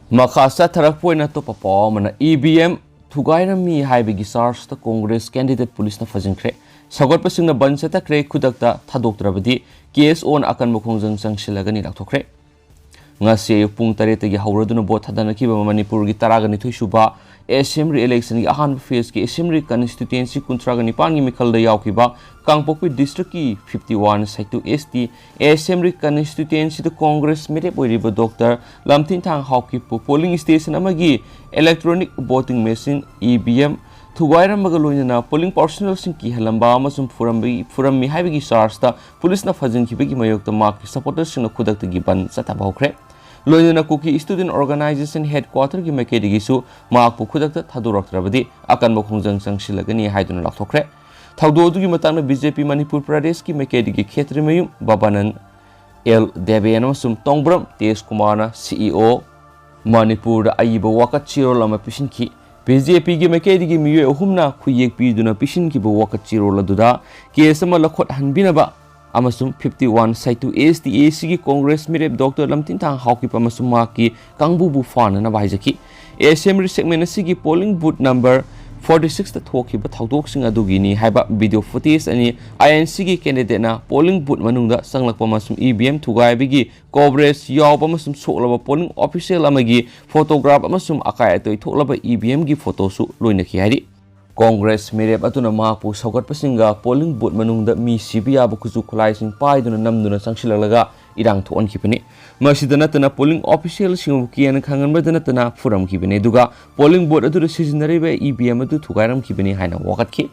ꯃꯈꯥ ꯆꯠꯊꯔꯛꯄ ꯑꯣꯏꯅ ꯑꯇꯣꯞꯄ ꯄꯥꯎ ꯑꯃꯅ, EVM ꯊꯨꯒꯥꯏꯔꯝꯃꯤ ꯍꯥꯏꯕꯒꯤ chargeꯇ Congress candidate policeꯅ ꯐꯥꯖꯤꯟꯈ꯭ꯔꯦ꯫ ꯁꯧꯒꯠꯄꯁꯤꯡꯅ ꯕꯟ ꯆꯠꯊꯈ꯭ꯔꯦ, ꯈꯨꯗꯛꯇ ꯊꯥꯗꯣꯛꯇ꯭ꯔꯕꯗꯤ KSOꯅ ꯑꯀꯟꯕ ꯈꯣꯡꯖꯪ ꯆꯪꯁꯤꯜꯂꯒꯅꯤ ꯂꯥꯎꯊꯣꯛꯈ꯭ꯔꯦ꯫ ꯉꯁꯤ ꯑꯌꯨꯛ ꯄꯨꯡ ꯇꯔꯦꯠꯇꯒꯤ ꯍꯧꯔꯗꯨꯅ vote ꯊꯥꯗꯅꯈꯤꯕ ꯃꯅꯤꯄꯨꯔꯒꯤ ꯇꯔꯥꯒ ꯅꯤꯊꯣꯏ ꯁꯨꯕ Assembly electionꯒꯤ ꯑꯍꯥꯟꯕ phaseꯀꯤ Assembly constituency ꯀꯨꯟꯊ꯭ꯔꯥꯒ ꯅꯤꯄꯥꯟꯒꯤ ꯃꯤꯈꯜꯗ ꯌꯥꯎꯈꯤꯕ ꯀꯥꯡꯄꯣꯛꯄꯤ districtꯀꯤ fifty one ꯁꯥꯏꯇꯨ ST Assembly constituencyꯗ Congress ꯃꯤꯔꯦꯞ ꯑꯣꯏꯔꯤꯕ Doctor ꯂꯝꯊꯤꯟꯊꯥꯡ ꯍꯥꯎꯀꯤꯞꯄꯨ polling station ꯑꯃꯒꯤ electronic voting machine, EVM, ꯊꯨꯒꯥꯏꯔꯝꯕꯒ ꯂꯣꯏꯅꯅ polling personnelꯁꯤꯡ ꯀꯤꯍꯜꯂꯝꯕ ꯑꯃꯁꯨꯡ ꯐꯨꯔꯝꯕꯒꯤ-, ꯐꯨꯔꯝꯃꯤ ꯍꯥꯏꯕꯒꯤ chargeꯇ policeꯅ ꯐꯥꯖꯤꯟꯈꯤꯕꯒꯤ ꯃꯥꯌꯣꯛꯇ ꯃꯍꯥꯛꯀꯤ supporterꯁꯤꯡꯅ ꯈꯨꯗꯛꯇꯒꯤ ꯕꯟ ꯆꯠꯊꯕ ꯍꯧꯈ꯭ꯔꯦ꯫ ꯂꯣꯏꯅꯅ ꯀꯨꯀꯤ ꯁ꯭ꯇꯨꯗꯦꯟꯠ ꯑꯣꯔꯒꯅꯥꯏꯖꯦꯁꯟ ꯍꯦꯗꯀ꯭ꯋꯥꯇꯔꯒꯤ ꯃꯥꯏꯀꯩꯗꯒꯤꯁꯨ ꯃꯍꯥꯛꯄꯨ ꯈꯨꯗꯛꯇ ꯊꯥꯗꯣꯔꯛꯇ꯭ꯔꯕꯗꯤ ꯑꯀꯟꯕ ꯈꯣꯡꯖꯪ ꯆꯪꯁꯤꯜꯂꯒꯅꯤ ꯍꯥꯏꯗꯨꯅ ꯂꯥꯎꯊꯣꯛꯈ꯭ꯔꯦ꯫ ꯊꯧꯗꯣꯛ ꯑꯗꯨꯒꯤ ꯃꯇꯥꯡꯗ ꯕꯤ ꯖꯦ ꯄꯤ ꯃꯅꯤꯄꯨꯔ ꯄ꯭ꯔꯗꯦꯁꯀꯤ ꯃꯥꯏꯀꯩꯗꯒꯤ ꯈꯦꯇ꯭ꯔꯤꯃꯌꯨꯝ ꯕꯕꯥꯅꯟ ꯑꯦꯜ ꯗꯦꯕꯦꯟ ꯑꯃꯁꯨꯡ ꯇꯣꯡꯕ꯭ꯔꯝ ꯇꯦꯖ ꯀꯨꯃꯥꯔꯅ ꯁꯤ ꯏ ꯑꯣ ꯃꯅꯤꯄꯨꯔꯗ ꯑꯏꯕ ꯋꯥꯀꯠ ꯆꯦꯔꯣꯜ ꯑꯃ ꯄꯤꯁꯤꯟꯈꯤ꯫ ꯕꯤ ꯖꯦ ꯄꯤꯒꯤ ꯃꯥꯏꯀꯩꯗꯒꯤ ꯃꯤꯑꯣꯏ ꯑꯍꯨꯝꯅ ꯈꯨꯌꯦꯛ ꯄꯤꯗꯨꯅ ꯄꯤꯁꯤꯟꯈꯤꯕ ꯋꯥꯀꯠ ꯆꯦꯔꯣꯜ ꯑꯗꯨꯗ ꯀꯦꯁ ꯑꯃ ꯂꯧꯈꯠꯍꯟꯕꯤꯅꯕ ꯑꯃꯁꯨꯡ ꯐꯤꯐꯇꯤ ꯋꯥꯟ ꯁꯥꯏꯇꯨ ꯑꯦꯁ ꯇꯤ ꯑꯦ ꯁꯤꯒꯤ ꯀꯣꯡꯒ꯭ꯔꯦꯁ ꯃꯤꯔꯦꯞ ꯗꯣꯛꯇꯔ ꯂꯝꯇꯤꯟꯊꯥꯡ ꯍꯥꯎꯀꯤꯞ ꯑꯃꯁꯨꯡ ꯃꯍꯥꯛꯀꯤ ꯀꯥꯡꯕꯨꯕꯨ ꯐꯥꯅꯅꯕ ꯍꯥꯏꯖꯈꯤ꯫ ꯑꯦꯁꯦꯝꯕ꯭ꯂꯤ ꯁꯦꯒꯃꯦꯟ ꯑꯁꯤꯒꯤ ꯄꯣꯂꯤꯡ ꯕꯨꯊ ꯅꯝꯕꯔ ꯐꯣꯔꯇꯤ ꯁꯤꯛꯁꯇ ꯊꯣꯛꯈꯤꯕ ꯊꯧꯗꯣꯛꯁꯤꯡ ꯑꯗꯨꯒꯤꯅꯤ ꯍꯥꯏꯕ ꯚꯤꯗꯤꯑꯣ ꯐꯨꯇꯦꯖ ꯑꯅꯤ ꯑꯥꯏ ꯑꯦꯟ ꯁꯤꯒꯤ ꯀꯦꯟꯗꯤꯗꯦꯠꯅ ꯄꯣꯂꯤꯡ ꯕꯨꯊ ꯃꯅꯨꯡꯗ ꯆꯪꯂꯛꯄ ꯑꯃꯁꯨꯡ ꯏ ꯚꯤ ꯑꯦꯝ ꯊꯨꯒꯥꯏꯕꯒꯤ ꯀꯣꯚꯔꯦꯖ ꯌꯥꯎꯕ ꯑꯃꯁꯨꯡ ꯁꯣꯛꯂꯕ ꯄꯣꯂꯤꯡ ꯑꯣꯐꯤꯁꯤꯌꯦꯜ ꯑꯃꯒꯤ ꯐꯣꯇꯣꯒ꯭ꯔꯥꯐ ꯑꯃꯁꯨꯡ ꯑꯀꯥꯏ ꯑꯇꯣꯏ ꯊꯣꯛꯂꯕ ꯏ ꯚꯤ ꯑꯦꯝꯒꯤ ꯐꯣꯇꯣꯁꯨ ꯂꯣꯏꯅꯈꯤ ꯍꯥꯏꯔꯤ꯫ ꯀꯣꯡꯒ꯭ꯔꯦꯁ ꯃꯤꯔꯦꯞ ꯑꯗꯨꯅ ꯃꯍꯥꯛꯄꯨ ꯁꯧꯒꯠꯄꯁꯤꯡꯒ ꯄꯣꯂꯤꯡ ꯕꯨꯊ ꯃꯅꯨꯡꯗ ꯃꯤ ꯁꯤꯕ ꯌꯥꯕ ꯈꯨꯠꯁꯨ ꯈꯨꯠꯂꯥꯏꯁꯤꯡ ꯄꯥꯏꯗꯨꯅ ꯅꯝꯗꯨꯅ ꯆꯪꯁꯤꯜꯂꯛꯂꯒ ꯏꯔꯥꯡ ꯊꯣꯛꯍꯟꯈꯤꯕꯅꯤ꯫ ꯃꯁꯤꯗ ꯅꯠꯇꯅ ꯄꯣꯂꯤꯡ ꯑꯣꯐꯤꯁꯤꯌꯦꯜꯁꯤꯡꯕꯨ ꯀꯤꯍꯟ ꯈꯪꯍꯟꯕꯗ ꯅꯠꯇꯅ ꯐꯨꯔꯝꯈꯤꯕꯅꯤ, ꯑꯗꯨꯒ ꯄꯣꯂꯤꯡ ꯕꯨꯊ ꯑꯗꯨꯗ ꯁꯤꯖꯤꯟꯅꯔꯤꯕ ꯏ ꯚꯤ ꯑꯦꯝ ꯑꯗꯨ ꯊꯨꯒꯥꯏꯔꯝꯈꯤꯕꯅꯤ ꯍꯥꯏꯅ ꯋꯥꯀꯠꯈꯤ꯫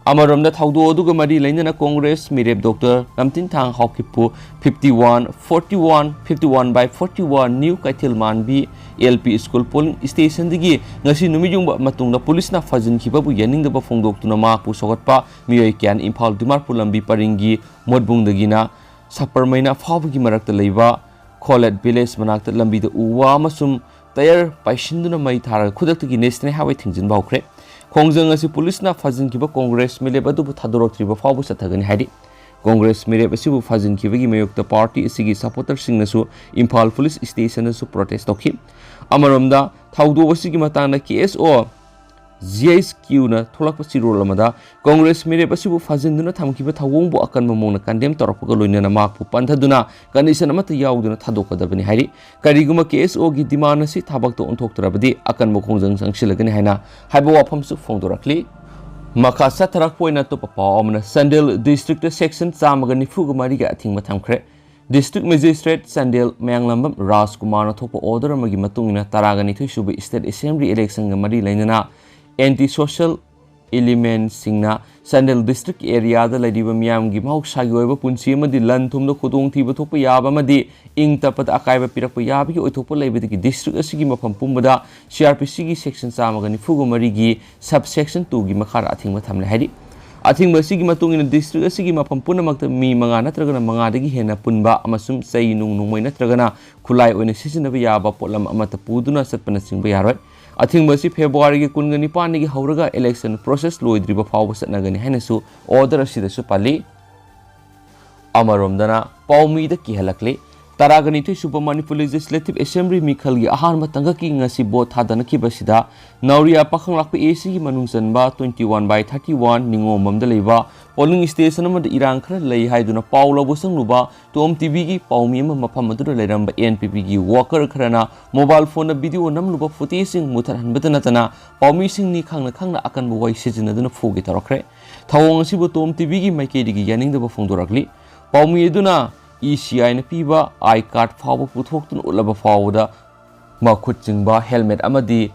ꯑꯃꯔꯣꯝꯗ ꯊꯧꯗꯣꯛ ꯑꯗꯨꯒ ꯃꯔꯤ ꯂꯩꯅꯅ ꯀꯣꯡꯒ꯭ꯔꯦꯁ ꯃꯤꯔꯦꯞ ꯗꯣꯛꯇꯔ ꯂꯝꯇꯤꯟꯊꯥꯡ ꯍꯥꯎꯀꯤꯞꯄꯨ fifty one forty one, fifty one by forty one new Keithel Manbi L P school polling ꯁ꯭ꯇꯦꯁꯟꯗꯒꯤ ꯉꯁꯤ ꯅꯨꯃꯤꯠ ꯌꯨꯡꯕ ꯃꯇꯨꯡꯗ ꯄꯨꯂꯤꯁꯅ ꯐꯥꯖꯤꯟꯈꯤꯕꯕꯨ ꯌꯥꯅꯤꯡꯗꯕ ꯐꯣꯡꯗꯣꯛꯇꯨꯅ ꯃꯍꯥꯛꯄꯨ ꯁꯧꯒꯠꯄ ꯃꯤꯑꯣꯏ ꯀꯌꯥꯅ ꯏꯝꯐꯥꯜ ꯗꯤꯃꯥꯄꯨꯔ ꯂꯝꯕꯤ ꯄꯔꯤꯡꯒꯤ ꯃꯣꯠꯕꯨꯡꯗꯒꯤꯅ ꯁꯄꯔꯃꯩꯅ ꯐꯥꯎꯕꯒꯤ ꯃꯔꯛꯇ ꯂꯩꯕ ꯈꯣꯂꯦꯠ ꯚꯤꯂꯦꯖ ꯃꯅꯥꯛꯇ ꯂꯝꯕꯤꯗ ꯎ ꯋꯥ ꯑꯃꯁꯨꯡ ꯇꯌꯔ ꯄꯥꯏꯁꯤꯟꯗꯨꯅ ꯃꯩ ꯊꯥꯔꯒ ꯈꯨꯗꯛꯇꯒꯤ ꯅꯦꯁꯅꯦꯜ ꯍꯥꯏꯋꯦ ꯊꯤꯡꯖꯤꯟꯕ ꯍꯧꯈ꯭ꯔꯦ꯫ ꯈꯣꯡꯖꯪ ꯑꯁꯤ ꯄꯨꯂꯤꯁꯅ ꯐꯥꯖꯤꯟꯈꯤꯕ ꯀꯣꯡꯒ꯭ꯔꯦꯁ ꯃꯤꯔꯦꯞ ꯑꯗꯨꯕꯨ ꯊꯥꯗꯣꯔꯛꯇ꯭ꯔꯤꯕ ꯐꯥꯎꯕ ꯆꯠꯊꯒꯅꯤ ꯍꯥꯏꯔꯤ꯫ ꯀꯣꯡꯒ꯭ꯔꯦꯁ ꯃꯤꯔꯦꯞ ꯑꯁꯤꯕꯨ ꯐꯥꯖꯤꯟꯈꯤꯕꯒꯤ ꯃꯥꯌꯣꯛꯇ ꯄꯥꯔꯇꯤ ꯑꯁꯤꯒꯤ ꯁꯄꯣꯔꯇꯔꯁꯤꯡꯅꯁꯨ ꯏꯝꯐꯥꯜ ꯄꯨꯂꯤꯁ ꯁ꯭ꯇꯦꯁꯟꯗꯁꯨ ꯄ꯭ꯔꯣꯇꯦꯁ ꯇꯧꯈꯤ꯫ ꯑꯃꯔꯣꯝꯗ ꯊꯧꯗꯣꯛ ꯑꯁꯤꯒꯤ ꯃꯇꯥꯡꯗ ꯀꯦ ꯑꯦꯁ ꯑꯣ ꯖꯤ ꯑꯩꯆ ꯀ꯭ꯌꯨꯅ ꯊꯣꯛꯂꯛꯄ ꯆꯤꯔꯣꯜ ꯑꯃꯗ ꯀꯣꯡꯒ꯭ꯔꯦꯁ ꯃꯤꯔꯦꯞ ꯑꯁꯤꯕꯨ ꯐꯥꯖꯤꯟꯗꯨꯅ ꯊꯝꯈꯤꯕ ꯊꯧꯑꯣꯡꯕꯨ ꯑꯀꯟꯕ ꯃꯑꯣꯡꯗ ꯀꯟꯗꯦꯝ ꯇꯧꯔꯛꯄꯒ ꯂꯣꯏꯅꯅ ꯃꯍꯥꯛꯄꯨ ꯄꯟꯊꯗꯨꯅ ꯀꯟꯗꯤꯁꯟ ꯑꯃꯠꯇ ꯌꯥꯎꯗꯅ ꯊꯥꯗꯣꯛꯀꯗꯕꯅꯤ ꯍꯥꯏꯔꯤ꯫ ꯀꯔꯤꯒꯨꯝꯕ ꯀꯦ ꯑꯦꯁ ꯑꯣꯒꯤ ꯗꯤꯃꯥꯟ ꯑꯁꯤ ꯊꯕꯛꯇ ꯑꯣꯟꯊꯣꯛꯇ꯭ꯔꯕꯗꯤ ꯑꯀꯟꯕ ꯈꯣꯡꯖꯪ ꯆꯪꯁꯤꯜꯂꯒꯅꯤ ꯍꯥꯏꯅ ꯍꯥꯏꯕ ꯋꯥꯐꯝꯁꯨ ꯐꯣꯡꯗꯣꯔꯛꯂꯤ꯫ ꯃꯈꯥ ꯆꯠꯊꯔꯛꯄ ꯑꯣꯏꯅ ꯑꯇꯣꯞꯄ ꯄꯥꯎ ꯑꯃꯅ ꯆꯥꯟꯗꯦꯜ ꯗꯤꯁꯇ꯭ꯔꯤꯛꯇ ꯁꯦꯛꯁꯟ ꯆꯥꯝꯃꯒ ꯅꯤꯐꯨꯒ ꯃꯔꯤꯒ ꯑꯊꯤꯡꯕ ꯊꯝꯈ꯭ꯔꯦ꯫ ꯗꯤꯁꯇ꯭ꯔꯤꯛ ꯃꯦꯖꯤꯁꯇ꯭ꯔꯦꯠ ꯆꯥꯟꯗꯦꯜ ꯃꯌꯥꯡꯂꯝꯕꯝ ꯔꯥꯖꯀꯨꯃꯥꯔꯅ ꯊꯣꯛꯄ ꯑꯣꯔꯗꯔ ꯑꯃꯒꯤ ꯃꯇꯨꯡ ꯏꯟꯅ ꯇꯔꯥꯒ ꯅꯤꯊꯣꯏ ꯁꯨꯕ ꯁ꯭ꯇꯦꯠ ꯑꯦꯁꯦꯝꯕ꯭ꯂꯤ ꯏꯂꯦꯛꯁꯟꯒ ꯃꯔꯤ ꯂꯩꯅꯅ ꯑꯦꯟꯇꯤ ꯁꯣꯁꯤꯌꯦꯜ ꯏꯂꯤꯃꯦꯟꯁꯤꯡꯅ ꯆꯥꯟꯗꯦꯜ ꯗꯤꯁꯇ꯭ꯔꯤꯛ ꯑꯦꯔꯤꯌꯥꯗ ꯂꯩꯔꯤꯕ ꯃꯤꯌꯥꯝꯒꯤ ꯃꯍꯧꯁꯥꯒꯤ ꯑꯣꯏꯕ ꯄꯨꯟꯁꯤ ꯑꯃꯗꯤ ꯂꯟ ꯊꯨꯝꯗ ꯈꯨꯗꯣꯡꯊꯤꯕ ꯊꯣꯛꯄ ꯌꯥꯕ ꯑꯃꯗꯤ ꯏꯪ ꯇꯞꯄꯗ ꯑꯀꯥꯏꯕ ꯄꯤꯔꯛꯄ ꯌꯥꯕꯒꯤ ꯑꯣꯏꯊꯣꯛꯄ ꯂꯩꯕꯗꯒꯤ ꯗꯤꯁꯇ꯭ꯔꯤꯛ ꯑꯁꯤꯒꯤ ꯃꯐꯝ ꯄꯨꯝꯕꯗ ꯁꯤ ꯑꯥꯔ ꯄꯤ ꯁꯤꯒꯤ ꯁꯦꯛꯁꯟ ꯆꯥꯝꯃꯒ ꯅꯤꯐꯨꯒ ꯃꯔꯤꯒꯤ ꯁꯕ ꯁꯦꯛꯁꯟ ꯇꯨꯒꯤ ꯃꯈꯥꯗ ꯑꯊꯤꯡꯕ ꯊꯝꯂꯦ ꯍꯥꯏꯔꯤ꯫ ꯑꯊꯤꯡꯕ ꯑꯁꯤꯒꯤ ꯃꯇꯨꯡ ꯏꯟꯅ ꯗꯤꯁꯇ꯭ꯔꯤꯛ ꯑꯁꯤꯒꯤ ꯃꯐꯝ ꯄꯨꯝꯅꯃꯛꯇ ꯃꯤ ꯃꯉꯥ ꯅꯠꯇ꯭ꯔꯒꯅ ꯃꯉꯥꯗꯒꯤ ꯍꯦꯟꯅ ꯄꯨꯟꯕ ꯑꯃꯁꯨꯡ ꯆꯩ ꯅꯨꯡ ꯅꯣꯡꯃꯩ ꯅꯠꯇ꯭ꯔꯒꯅ ꯈꯨꯠꯂꯥꯏ ꯑꯣꯏꯅ ꯁꯤꯖꯤꯟꯅꯕ ꯌꯥꯕ ꯄꯣꯠꯂꯝ ꯑꯃꯠꯇ ꯄꯨꯗꯨꯅ ꯆꯠꯄꯅꯆꯤꯡꯕ ꯌꯥꯔꯣꯏ꯫ ꯑꯊꯤꯡꯕ ꯑꯁꯤ ꯐꯦꯕ꯭ꯔꯨꯋꯥꯔꯤꯒꯤ ꯀꯨꯟꯒ ꯅꯤꯄꯥꯟꯗꯒꯤ ꯍꯧꯔꯒ ꯏꯂꯦꯛꯁꯟ ꯄ꯭ꯔꯣꯁꯦꯁ ꯂꯣꯏꯗ꯭ꯔꯤꯕ ꯐꯥꯎꯕ ꯆꯠꯅꯒꯅꯤ ꯍꯥꯏꯅꯁꯨ ꯑꯣꯔꯗꯔ ꯑꯁꯤꯗꯁꯨ ꯄꯜꯂꯤ꯫ ꯑꯃꯔꯣꯝꯗꯅ ꯄꯥꯎꯃꯤꯗ ꯀꯤꯍꯜꯂꯛꯂꯤ꯫ ꯇꯔꯥꯒ ꯅꯤꯊꯣꯏ ꯁꯨꯕ ꯃꯅꯤꯄꯨꯔ ꯂꯦꯖꯤꯁꯂꯦꯇꯤꯚ ꯑꯦꯁꯦꯝꯕ꯭ꯂꯤ ꯃꯤꯈꯜꯒꯤ ꯑꯍꯥꯟꯕ ꯇꯥꯡꯀꯛꯀꯤ ꯉꯁꯤ ꯚꯣꯠ ꯊꯥꯗꯅꯈꯤꯕꯁꯤꯗ ꯅꯥꯎꯔꯤꯌꯥ ꯄꯥꯈꯪꯂꯥꯛꯄ ꯑꯦ ꯁꯤꯒꯤ ꯃꯅꯨꯡ ꯆꯟꯕ twenty one by thirty one ꯅꯤꯉꯣꯝꯕꯝꯗ ꯂꯩꯕ ꯄꯣꯂꯤꯡ ꯁ꯭ꯇꯦꯁꯟ ꯑꯃꯗ ꯏꯔꯥꯡ ꯈꯔ ꯂꯩ ꯍꯥꯏꯗꯨꯅ ꯄꯥꯎ ꯂꯧꯕ ꯆꯪꯂꯨꯕ ꯇꯣꯝ ꯇꯤꯚꯤꯒꯤ ꯄꯥꯎꯃꯤ ꯑꯃ ꯃꯐꯝ ꯑꯗꯨꯗ ꯂꯩꯔꯝꯕ ꯑꯦꯟ ꯄꯤ ꯄꯤꯒꯤ ꯋꯥꯀꯔ ꯈꯔꯅ ꯃꯣꯕꯥꯏꯜ ꯐꯣꯟꯗ ꯚꯤꯗꯤꯑꯣ ꯅꯝꯂꯨꯕ ꯐꯨꯇꯦꯖꯁꯤꯡ ꯃꯨꯊꯠꯍꯟꯕꯗ ꯅꯠꯇꯅ ꯄꯥꯎꯃꯤꯁꯤꯡꯅꯤ ꯈꯪꯅ ꯈꯪꯅ ꯑꯀꯟꯕ ꯋꯥꯍꯩ ꯁꯤꯖꯤꯟꯅꯗꯨꯅ ꯐꯨꯒꯦ ꯇꯧꯔꯛꯈ꯭ꯔꯦ꯫ ꯊꯧꯑꯣꯡ ꯑꯁꯤꯕꯨ ꯇꯣꯝ ꯇꯤꯚꯤꯒꯤ ꯃꯥꯏꯀꯩꯗꯒꯤ ꯌꯥꯅꯤꯡꯗꯕ ꯐꯣꯡꯗꯣꯔꯛꯂꯤ꯫ ꯄꯥꯎꯃꯤ ꯑꯗꯨꯅ ꯏ ꯁꯤ ꯑꯥꯏꯅ ꯄꯤꯕ ꯑꯥꯏ ꯀꯥꯔꯗ ꯐꯥꯎꯕ ꯄꯨꯊꯣꯛꯇꯨꯅ ꯎꯠꯂꯕ ꯐꯥꯎꯕꯗ ꯃꯈꯨꯠ ꯆꯤꯡꯕ, ꯍꯦꯜꯃꯦꯠ ꯑꯃꯗꯤ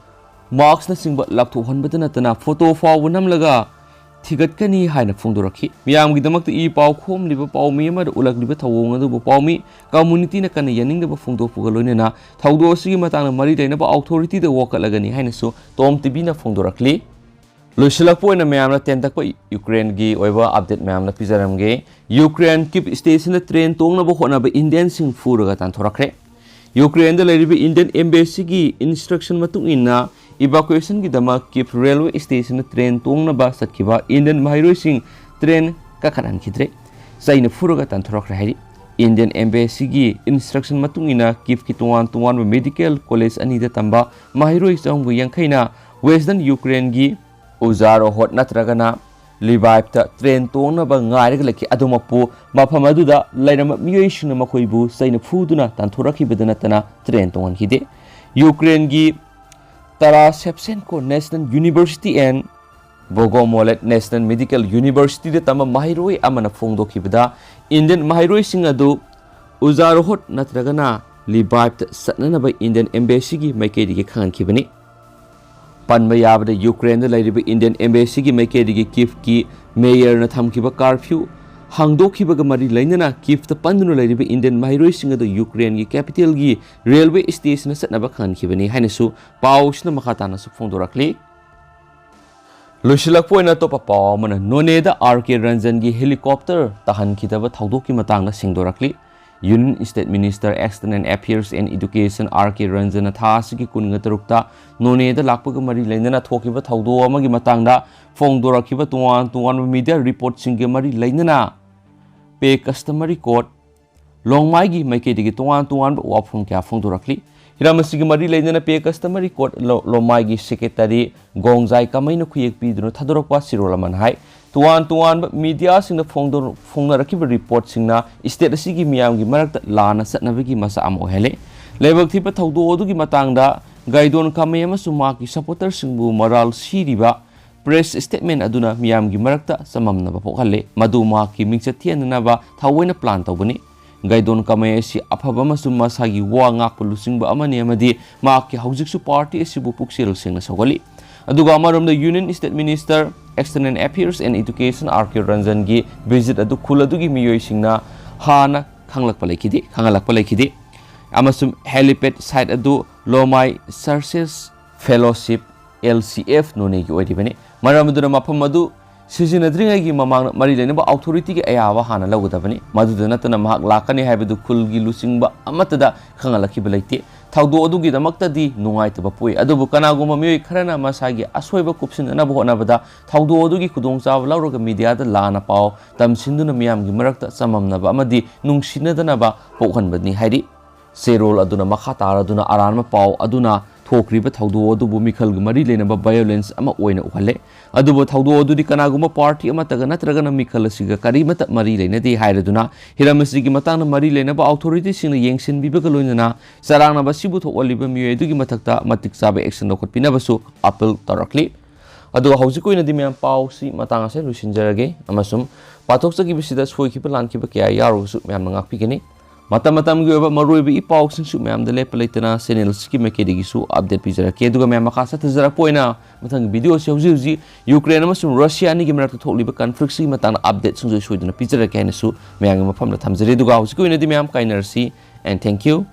ꯃꯥꯛꯁꯅꯆꯤꯡꯕ ꯂꯧꯊꯣꯛꯍꯟꯕꯗ ꯅꯠꯇꯅ ꯐꯣꯇꯣ ꯐꯥꯎꯕ ꯅꯝꯂꯒ ꯊꯤꯒꯠꯀꯅꯤ ꯍꯥꯏꯅ ꯐꯣꯡꯗꯣꯔꯛꯈꯤ꯫ ꯃꯤꯌꯥꯝꯒꯤꯗꯃꯛꯇ ꯏ ꯄꯥꯎ ꯈꯣꯝꯂꯤꯕ ꯄꯥꯎꯃꯤ ꯑꯃꯗ ꯎꯠꯂꯛꯂꯤꯕ ꯊꯧꯑꯣꯡ ꯑꯗꯨꯕꯨ ꯄꯥꯎꯃꯤ ꯀꯝꯃꯨꯅꯤꯇꯤꯅ ꯀꯟꯅ ꯌꯥꯅꯤꯡꯗꯕ ꯐꯣꯡꯗꯣꯛꯄꯒ ꯂꯣꯏꯅꯅ ꯊꯧꯗꯣꯛ ꯑꯁꯤꯒꯤ ꯃꯇꯥꯡꯗ ꯃꯔꯤ ꯂꯩꯅꯕ ꯑꯣꯊꯣꯔꯤꯇꯤꯗ ꯋꯥꯀꯠꯂꯒꯅꯤ ꯍꯥꯏꯅꯁꯨ ꯇꯣꯝ ꯇꯤꯚꯤꯅ ꯐꯣꯡꯗꯣꯔꯛꯂꯤ꯫ ꯂꯣꯏꯁꯤꯜꯂꯛꯄ ꯑꯣꯏꯅ ꯃꯌꯥꯝꯅ ꯇꯦꯟꯇꯛꯄ ꯌꯨꯀ꯭ꯔꯦꯟꯒꯤ ꯑꯣꯏꯕ ꯑꯞꯗꯦꯠ ꯃꯌꯥꯝꯅ ꯄꯤꯖꯔꯝꯒꯦ꯫ ꯌꯨꯀ꯭ꯔꯦꯟ ꯀꯤꯞ ꯁ꯭ꯇꯦꯁꯟꯗ ꯇ꯭ꯔꯦꯟ ꯇꯣꯡꯅꯕ ꯍꯣꯠꯅꯕ ꯏꯟꯗꯤꯌꯟꯁꯤꯡ ꯐꯨꯔꯒ ꯇꯥꯟꯊꯣꯔꯛꯈ꯭ꯔꯦ꯫ ꯌꯨꯀ꯭ꯔꯦꯟꯗ ꯂꯩꯔꯤꯕ ꯏꯟꯗꯤꯌꯟ ꯑꯦꯝꯕꯦꯁꯤꯒꯤ ꯏꯟꯁꯇ꯭ꯔꯛꯁꯟ ꯃꯇꯨꯡ ꯏꯟꯅ ꯏꯚꯥꯀꯨꯌꯦꯁꯟꯒꯤꯗꯃꯛ ꯀꯤꯞ ꯔꯦꯜꯋꯦ ꯁ꯭ꯇꯦꯁꯟꯗ ꯇ꯭ꯔꯦꯟ ꯇꯣꯡꯅꯕ ꯆꯠꯈꯤꯕ ꯏꯟꯗꯤꯌꯟ ꯃꯍꯩꯔꯣꯏꯁꯤꯡ ꯇ꯭ꯔꯦꯟ ꯀꯥꯈꯠꯍꯟꯈꯤꯗ꯭ꯔꯦ꯫ ꯆꯩꯅ ꯐꯨꯔꯒ ꯇꯥꯟꯊꯣꯔꯛꯈ꯭ꯔꯦ ꯍꯥꯏꯔꯤ꯫ ꯏꯟꯗꯤꯌꯟ ꯑꯦꯝꯕꯦꯁꯤꯒꯤ ꯏꯟꯁꯇ꯭ꯔꯛꯁꯟ ꯃꯇꯨꯡ ꯏꯟꯅ ꯀꯤꯞꯀꯤ ꯇꯣꯉꯥꯟ ꯇꯣꯉꯥꯟꯕ ꯃꯦꯗꯤꯀꯦꯜ ꯀꯣꯂꯦꯖ ꯑꯅꯤꯗ ꯇꯝꯕ ꯃꯍꯩꯔꯣꯏ ꯆꯍꯨꯝꯒ ꯌꯥꯡꯈꯩꯅ ꯋꯦꯁꯇꯔꯟ ꯌꯨꯀ꯭ꯔꯦꯟꯒꯤ ꯎꯖꯥꯔꯣꯍꯣꯠ ꯅꯠꯇ꯭ꯔꯒꯅ ꯂꯤꯕꯥꯏꯞꯇ ꯇ꯭ꯔꯦꯟ ꯇꯣꯡꯅꯕ ꯉꯥꯏꯔꯒ ꯂꯩꯈꯤ꯫ ꯑꯗꯨꯃꯛꯄꯨ ꯃꯐꯝ ꯑꯗꯨꯗ ꯂꯩꯔꯝꯕ ꯃꯤꯑꯣꯏꯁꯤꯡꯅ ꯃꯈꯣꯏꯕꯨ ꯆꯩꯅ ꯐꯨꯗꯨꯅ ꯇꯥꯟꯊꯣꯔꯛꯈꯤꯕꯗ ꯅꯠꯇꯅ ꯇ꯭ꯔꯦꯟ ꯇꯣꯡꯍꯟꯈꯤꯗꯦ꯫ ꯌꯨꯀ꯭ꯔꯦꯟꯒꯤ Taras Shevchenko national university and Bogomolets national medical ꯌꯨꯅꯤꯚꯔꯁꯤꯇꯤꯗ ꯇꯝꯕ ꯃꯍꯩꯔꯣꯏ ꯑꯃꯅ ꯐꯣꯡꯗꯣꯛꯈꯤꯕꯗ, ꯏꯟꯗꯤꯌꯟ ꯃꯍꯩꯔꯣꯏꯁꯤꯡ ꯑꯗꯨ ꯎꯖꯥꯔꯣꯍꯣꯠ ꯅꯠꯇ꯭ꯔꯒꯅ ꯂꯤꯕꯥꯏꯞꯇ ꯆꯠꯅꯅꯕ ꯏꯟꯗꯤꯌꯟ ꯑꯦꯝꯕꯦꯁꯤꯒꯤ ꯃꯥꯏꯀꯩꯗꯒꯤ ꯈꯪꯍꯟꯈꯤꯕꯅꯤ꯫ ꯄꯟꯕ ꯌꯥꯕꯗ, ꯌꯨꯀ꯭ꯔꯦꯟꯗ ꯂꯩꯔꯤꯕ ꯏꯟꯗꯤꯌꯟ ꯑꯦꯝꯕꯦꯁꯤꯒꯤ ꯃꯥꯏꯀꯩꯗꯒꯤ ꯀꯤꯐꯀꯤ ꯃꯦꯌꯔꯅ ꯊꯝꯈꯤꯕ ꯀꯥꯔꯐ꯭ꯌꯨ ꯍꯥꯡꯗꯣꯛꯈꯤꯕꯒ ꯃꯔꯤ ꯂꯩꯅꯅ ꯀꯤꯐꯇ ꯄꯟꯗꯨꯅ ꯂꯩꯔꯤꯕ ꯏꯟꯗꯤꯌꯟ ꯃꯍꯩꯔꯣꯏꯁꯤꯡ ꯑꯗꯨ ꯌꯨꯀ꯭ꯔꯦꯟꯒꯤ ꯀꯦꯄꯤꯇꯦꯜꯒꯤ ꯔꯦꯜꯋꯦ ꯁ꯭ꯇꯦꯁꯟꯗ ꯆꯠꯅꯕ ꯈꯪꯍꯟꯈꯤꯕꯅꯤ ꯍꯥꯏꯅꯁꯨ ꯄꯥꯎꯁꯤꯅ ꯃꯈꯥ ꯇꯥꯅꯁꯨ ꯐꯣꯡꯗꯣꯔꯛꯂꯤ꯫ ꯂꯣꯏꯁꯤꯜꯂꯛꯄ ꯑꯣꯏꯅ ꯑꯇꯣꯞꯄ ꯄꯥꯎ ꯑꯃꯅ, ꯅꯣꯅꯦꯗ ꯑꯥꯔ ꯀꯦ ꯔꯟꯖꯟꯒꯤ ꯍꯦꯂꯤꯀꯣꯞꯇꯔ ꯇꯥꯍꯟꯈꯤꯗꯕ ꯊꯧꯗꯣꯛꯀꯤ ꯃꯇꯥꯡꯗ ꯁꯦꯡꯗꯣꯔꯛꯂꯤ꯫ Union state minister external affairs and education R K ꯔꯟꯖꯟꯅ ꯊꯥ ꯑꯁꯤꯒꯤ ꯀꯨꯟꯒ ꯇꯔꯨꯛꯇ ꯅꯣꯅꯦꯗ ꯂꯥꯛꯄꯒ ꯃꯔꯤ ꯂꯩꯅꯅ ꯊꯣꯛꯈꯤꯕ ꯊꯧꯗꯣꯛ ꯑꯃꯒꯤ ꯃꯇꯥꯡꯗ ꯐꯣꯡꯗꯣꯔꯛꯈꯤꯕ ꯇꯣꯉꯥꯟ ꯇꯣꯉꯥꯟꯕ ꯃꯤꯗꯤꯌꯥ ꯔꯤꯄꯣꯔꯠꯁꯤꯡꯒ ꯃꯔꯤ ꯂꯩꯅꯅ ꯄꯦ ꯀꯁꯇꯃꯔꯤ ꯀꯣꯔꯠ, ꯂꯣꯡꯃꯥꯏꯒꯤ ꯃꯥꯏꯀꯩꯗꯒꯤ ꯇꯣꯉꯥꯟ ꯇꯣꯉꯥꯟꯕ ꯋꯥꯐꯝ ꯀꯌꯥ ꯐꯣꯡꯗꯣꯔꯛꯂꯤ꯫ ꯍꯤꯔꯝ ꯑꯁꯤꯒꯤ ꯃꯔꯤ ꯂꯩꯅꯅ ꯄꯦ ꯀꯁꯇꯃꯔꯤ ꯀꯣꯔꯠ ꯂꯣ-, ꯂꯣꯡꯃꯥꯏꯒꯤ ꯁꯦꯀ꯭ꯔꯦꯇꯔꯤ ꯒꯣꯡꯖꯥꯏ ꯀꯃꯩꯅ ꯈꯨꯌꯦꯛ ꯄꯤꯗꯨꯅ ꯊꯥꯗꯣꯔꯛꯄ ꯆꯦꯔꯣꯜ ꯑꯃꯅ ꯍꯥꯏ, ꯇꯣꯉꯥꯟ ꯇꯣꯉꯥꯟꯕ ꯃꯤꯗꯤꯌꯥꯁꯤꯡꯗ ꯐꯣꯡꯗꯣꯔ-, ꯐꯣꯡꯅꯔꯛꯈꯤꯕ ꯔꯤꯄꯣꯔꯠꯁꯤꯡꯅ ꯁ꯭ꯇꯦꯠ ꯑꯁꯤꯒꯤ ꯃꯤꯌꯥꯝꯒꯤ ꯃꯔꯛꯇ ꯂꯥꯟꯅ ꯆꯠꯅꯕꯒꯤ ꯃꯆꯥꯛ ꯑꯃ ꯑꯣꯏꯍꯜꯂꯤ꯫ ꯂꯥꯏꯕꯛ ꯊꯤꯕ ꯊꯧꯗꯣꯛ ꯑꯗꯨꯒꯤ ꯃꯇꯥꯡꯗ ꯒꯥꯏꯗꯣꯟ ꯀꯃꯩ ꯑꯃꯁꯨꯡ ꯃꯍꯥꯛꯀꯤ ꯁꯄꯣꯔꯇꯔꯁꯤꯡꯕꯨ ꯃꯔꯥꯜ ꯁꯤꯔꯤꯕ ꯄ꯭ꯔꯦꯁ ꯁ꯭ꯇꯦꯠꯃꯦꯟ ꯑꯗꯨꯅ ꯃꯤꯌꯥꯝꯒꯤ ꯃꯔꯛꯇ ꯆꯃꯝꯅꯕ ꯄꯣꯛꯍꯜꯂꯦ꯫ ꯃꯗꯨ ꯃꯍꯥꯛꯀꯤ ꯃꯤꯡꯆꯠ ꯊꯤꯍꯟꯅꯅꯕ ꯊꯑꯣꯏꯅ ꯄ꯭ꯂꯥꯟ ꯇꯧꯕꯅꯤ꯫ ꯒꯥꯏꯗꯣꯟ ꯀꯃꯩ ꯑꯁꯤ ꯑꯐꯕ ꯑꯃꯁꯨꯡ ꯃꯁꯥꯒꯤ ꯋꯥ ꯉꯥꯛꯄ ꯂꯨꯆꯤꯡꯕ ꯑꯃꯅꯤ ꯑꯃꯗꯤ ꯃꯍꯥꯛꯀꯤ ꯍꯧꯖꯤꯛꯁꯨ ꯄꯥꯔꯇꯤ ꯑꯁꯤꯕꯨ ꯄꯨꯛꯆꯦꯜ ꯁꯦꯡꯅ ꯁꯧꯒꯠꯂꯤ꯫ ꯑꯗꯨꯒ ꯑꯃꯔꯣꯝꯗ union state minister, external affairs and education R K ꯔꯟꯖꯟꯒꯤ ꯚꯤꯖꯤꯠ ꯑꯗꯨ ꯈꯨꯜ ꯑꯗꯨꯒꯤ ꯃꯤꯑꯣꯏꯁꯤꯡꯅ ꯍꯥꯟꯅ ꯈꯪꯂꯛꯄ ꯂꯩꯈꯤꯗꯦ, ꯈꯪꯍꯜꯂꯛꯄ ꯂꯩꯈꯤꯗꯦ꯫ ꯑꯃꯁꯨꯡ ꯍꯦꯂꯤꯄꯦꯗ ꯁꯥꯏꯠ ꯑꯗꯨ ꯂꯣꯃꯥꯏ ꯆꯔꯆꯦꯁ ꯐꯦꯂꯣꯁꯤꯞ, ꯑꯦꯜ ꯁꯤ ꯑꯦꯐ, ꯅꯣꯅꯦꯒꯤ ꯑꯣꯏꯔꯤꯕꯅꯤ꯫ ꯃꯔꯝ ꯑꯗꯨꯅ ꯃꯐꯝ ꯑꯗꯨ ꯁꯤꯖꯤꯟꯅꯗ꯭ꯔꯤꯉꯩꯒꯤ ꯃꯃꯥꯡꯗ ꯃꯔꯤ ꯂꯩꯅꯕ ꯑꯣꯊꯣꯔꯤꯇꯤꯒꯤ ꯑꯌꯥꯕ ꯍꯥꯟꯅ ꯂꯧꯒꯗꯕꯅꯤ꯫ ꯃꯗꯨꯗ ꯅꯠꯇꯅ ꯃꯍꯥꯛ ꯂꯥꯛꯀꯅꯤ ꯍꯥꯏꯕꯗꯨ ꯈꯨꯜꯒꯤ ꯂꯨꯆꯤꯡꯕ ꯑꯃꯠꯇꯗ ꯈꯪꯍꯜꯂꯛꯈꯤꯕ ꯂꯩꯇꯦ꯫ ꯊꯧꯗꯣꯛ ꯑꯗꯨꯒꯤꯗꯃꯛꯇꯗꯤ ꯅꯨꯡꯉꯥꯏꯇꯕ ꯄꯣꯛꯏ, ꯑꯗꯨꯕꯨ ꯀꯅꯥꯒꯨꯝꯕ ꯃꯤꯑꯣꯏ ꯈꯔꯅ ꯃꯁꯥꯒꯤ ꯑꯁꯣꯏꯕ ꯀꯨꯞꯁꯤꯟꯅꯅꯕ ꯍꯣꯠꯅꯕꯗ ꯊꯧꯗꯣꯛ ꯑꯗꯨꯒꯤ ꯈꯨꯗꯣꯡꯆꯥꯕ ꯂꯧꯔꯒ ꯃꯤꯗꯤꯌꯥꯗ ꯂꯥꯟꯅ ꯄꯥꯎ ꯇꯝꯁꯤꯟꯗꯨꯅ ꯃꯤꯌꯥꯝꯒꯤ ꯃꯔꯛꯇ ꯆꯃꯝꯅꯕ ꯑꯃꯗꯤ ꯅꯨꯡꯁꯤꯅꯗꯅꯕ ꯄꯣꯛꯍꯟꯕꯅꯤ ꯍꯥꯏꯔꯤ꯫ ꯆꯦꯔꯣꯜ ꯑꯗꯨꯅ ꯃꯈꯥ ꯇꯥꯔꯗꯨꯅ ꯑꯔꯥꯟꯕ ꯄꯥꯎ ꯑꯗꯨꯅ ꯊꯣꯛꯈ꯭ꯔꯤꯕ ꯊꯧꯗꯣꯛ ꯑꯗꯨꯕꯨ ꯃꯤꯈꯜꯒ ꯃꯔꯤ ꯂꯩꯅꯕ ꯚꯥꯏꯑꯣꯂꯦꯟꯁ ꯑꯃ ꯑꯣꯏꯅ ꯎꯍꯜꯂꯦ꯫ ꯑꯗꯨꯕꯨ ꯊꯧꯗꯣꯛ ꯑꯗꯨꯗꯤ ꯀꯅꯥꯒꯨꯝꯕ ꯄꯥꯔꯇꯤ ꯑꯃꯠꯇꯒ ꯅꯠꯇ꯭ꯔꯒꯅ ꯃꯤꯈꯜ ꯑꯁꯤꯒ ꯀꯔꯤꯃꯠꯇ ꯃꯔꯤ ꯂꯩꯅꯗꯦ ꯍꯥꯏꯔꯗꯨꯅ ꯍꯤꯔꯝ ꯑꯁꯤꯒꯤ ꯃꯇꯥꯡꯗ ꯃꯔꯤ ꯂꯩꯅꯕ ꯑꯣꯊꯣꯔꯤꯇꯤꯁꯤꯡꯅ ꯌꯦꯡꯁꯤꯟꯕꯤꯕꯒ ꯂꯣꯏꯅꯅ ꯆꯔꯥꯡꯅꯕ ꯑꯁꯤꯕꯨ ꯊꯣꯛꯍꯜꯂꯤꯕ ꯃꯤꯑꯣꯏ ꯑꯗꯨꯒꯤ ꯃꯊꯛꯇ ꯃꯇꯤꯛ ꯆꯥꯕ ꯑꯦꯛꯁꯟ ꯂꯧꯈꯠꯄꯤꯅꯕꯁꯨ ꯑꯄꯤꯜ ꯇꯧꯔꯛꯂꯤ꯫ ꯑꯗꯨꯒ ꯍꯧꯖꯤꯛꯀꯤ ꯑꯣꯏꯅꯗꯤ ꯃꯌꯥꯝ ꯄꯥꯎꯁꯤ ꯃꯇꯥꯡ ꯑꯁꯤꯗ ꯂꯣꯏꯁꯤꯟꯖꯔꯒꯦ ꯑꯃꯁꯨꯡ ꯄꯥꯊꯣꯛꯆꯈꯤꯕꯁꯤꯗ ꯁꯣꯏꯈꯤꯕ ꯂꯥꯟꯈꯤꯕ ꯀꯌꯥ ꯌꯥꯎꯔꯒꯁꯨ ꯃꯌꯥꯝꯅ ꯉꯥꯛꯄꯤꯒꯅꯤ꯫ ꯃꯇꯝ ꯃꯇꯝꯒꯤ ꯑꯣꯏꯕ ꯃꯔꯨꯑꯣꯏꯕ ꯏ ꯄꯥꯎꯁꯤꯡꯁꯨ ꯃꯌꯥꯝꯗ ꯂꯦꯞꯄ ꯂꯩꯇꯅ ꯆꯦꯅꯦꯜꯁꯤꯒꯤ ꯃꯥꯏꯀꯩꯗꯒꯤꯁꯨ ꯑꯞꯗꯦꯠ ꯄꯤꯖꯔꯛꯀꯦ꯫ ꯑꯗꯨꯒ ꯃꯌꯥꯝ, ꯃꯈꯥ ꯆꯠꯊꯖꯔꯛꯄ ꯑꯣꯏꯅ ꯃꯊꯪꯒꯤ ꯚꯤꯗꯤꯑꯣꯁꯤ ꯍꯧꯖꯤꯛ ꯍꯧꯖꯤꯛ ꯌꯨꯀ꯭ꯔꯦꯟ ꯑꯃꯁꯨꯡ ꯔꯁꯤꯌꯥ ꯑꯅꯤꯒꯤ ꯃꯔꯛꯇ ꯊꯣꯛꯂꯤꯕ ꯀꯟꯐ꯭ꯂꯤꯛꯁꯤꯒꯤ ꯃꯇꯥꯡꯗ ꯑꯞꯗꯦꯠꯁꯤꯡꯁꯨ ꯑꯩ ꯁꯣꯏꯗꯅ ꯄꯤꯖꯔꯛꯀꯦ ꯍꯥꯏꯅꯁꯨ ꯃꯌꯥꯝꯒꯤ ꯃꯐꯝꯗ ꯊꯝꯖꯔꯤ꯫ ꯑꯗꯨꯒ ꯍꯧꯖꯤꯛꯀꯤ ꯑꯣꯏꯅꯗꯤ ꯃꯌꯥꯝ ꯀꯥꯏꯅꯔꯁꯤ, and thank you꯫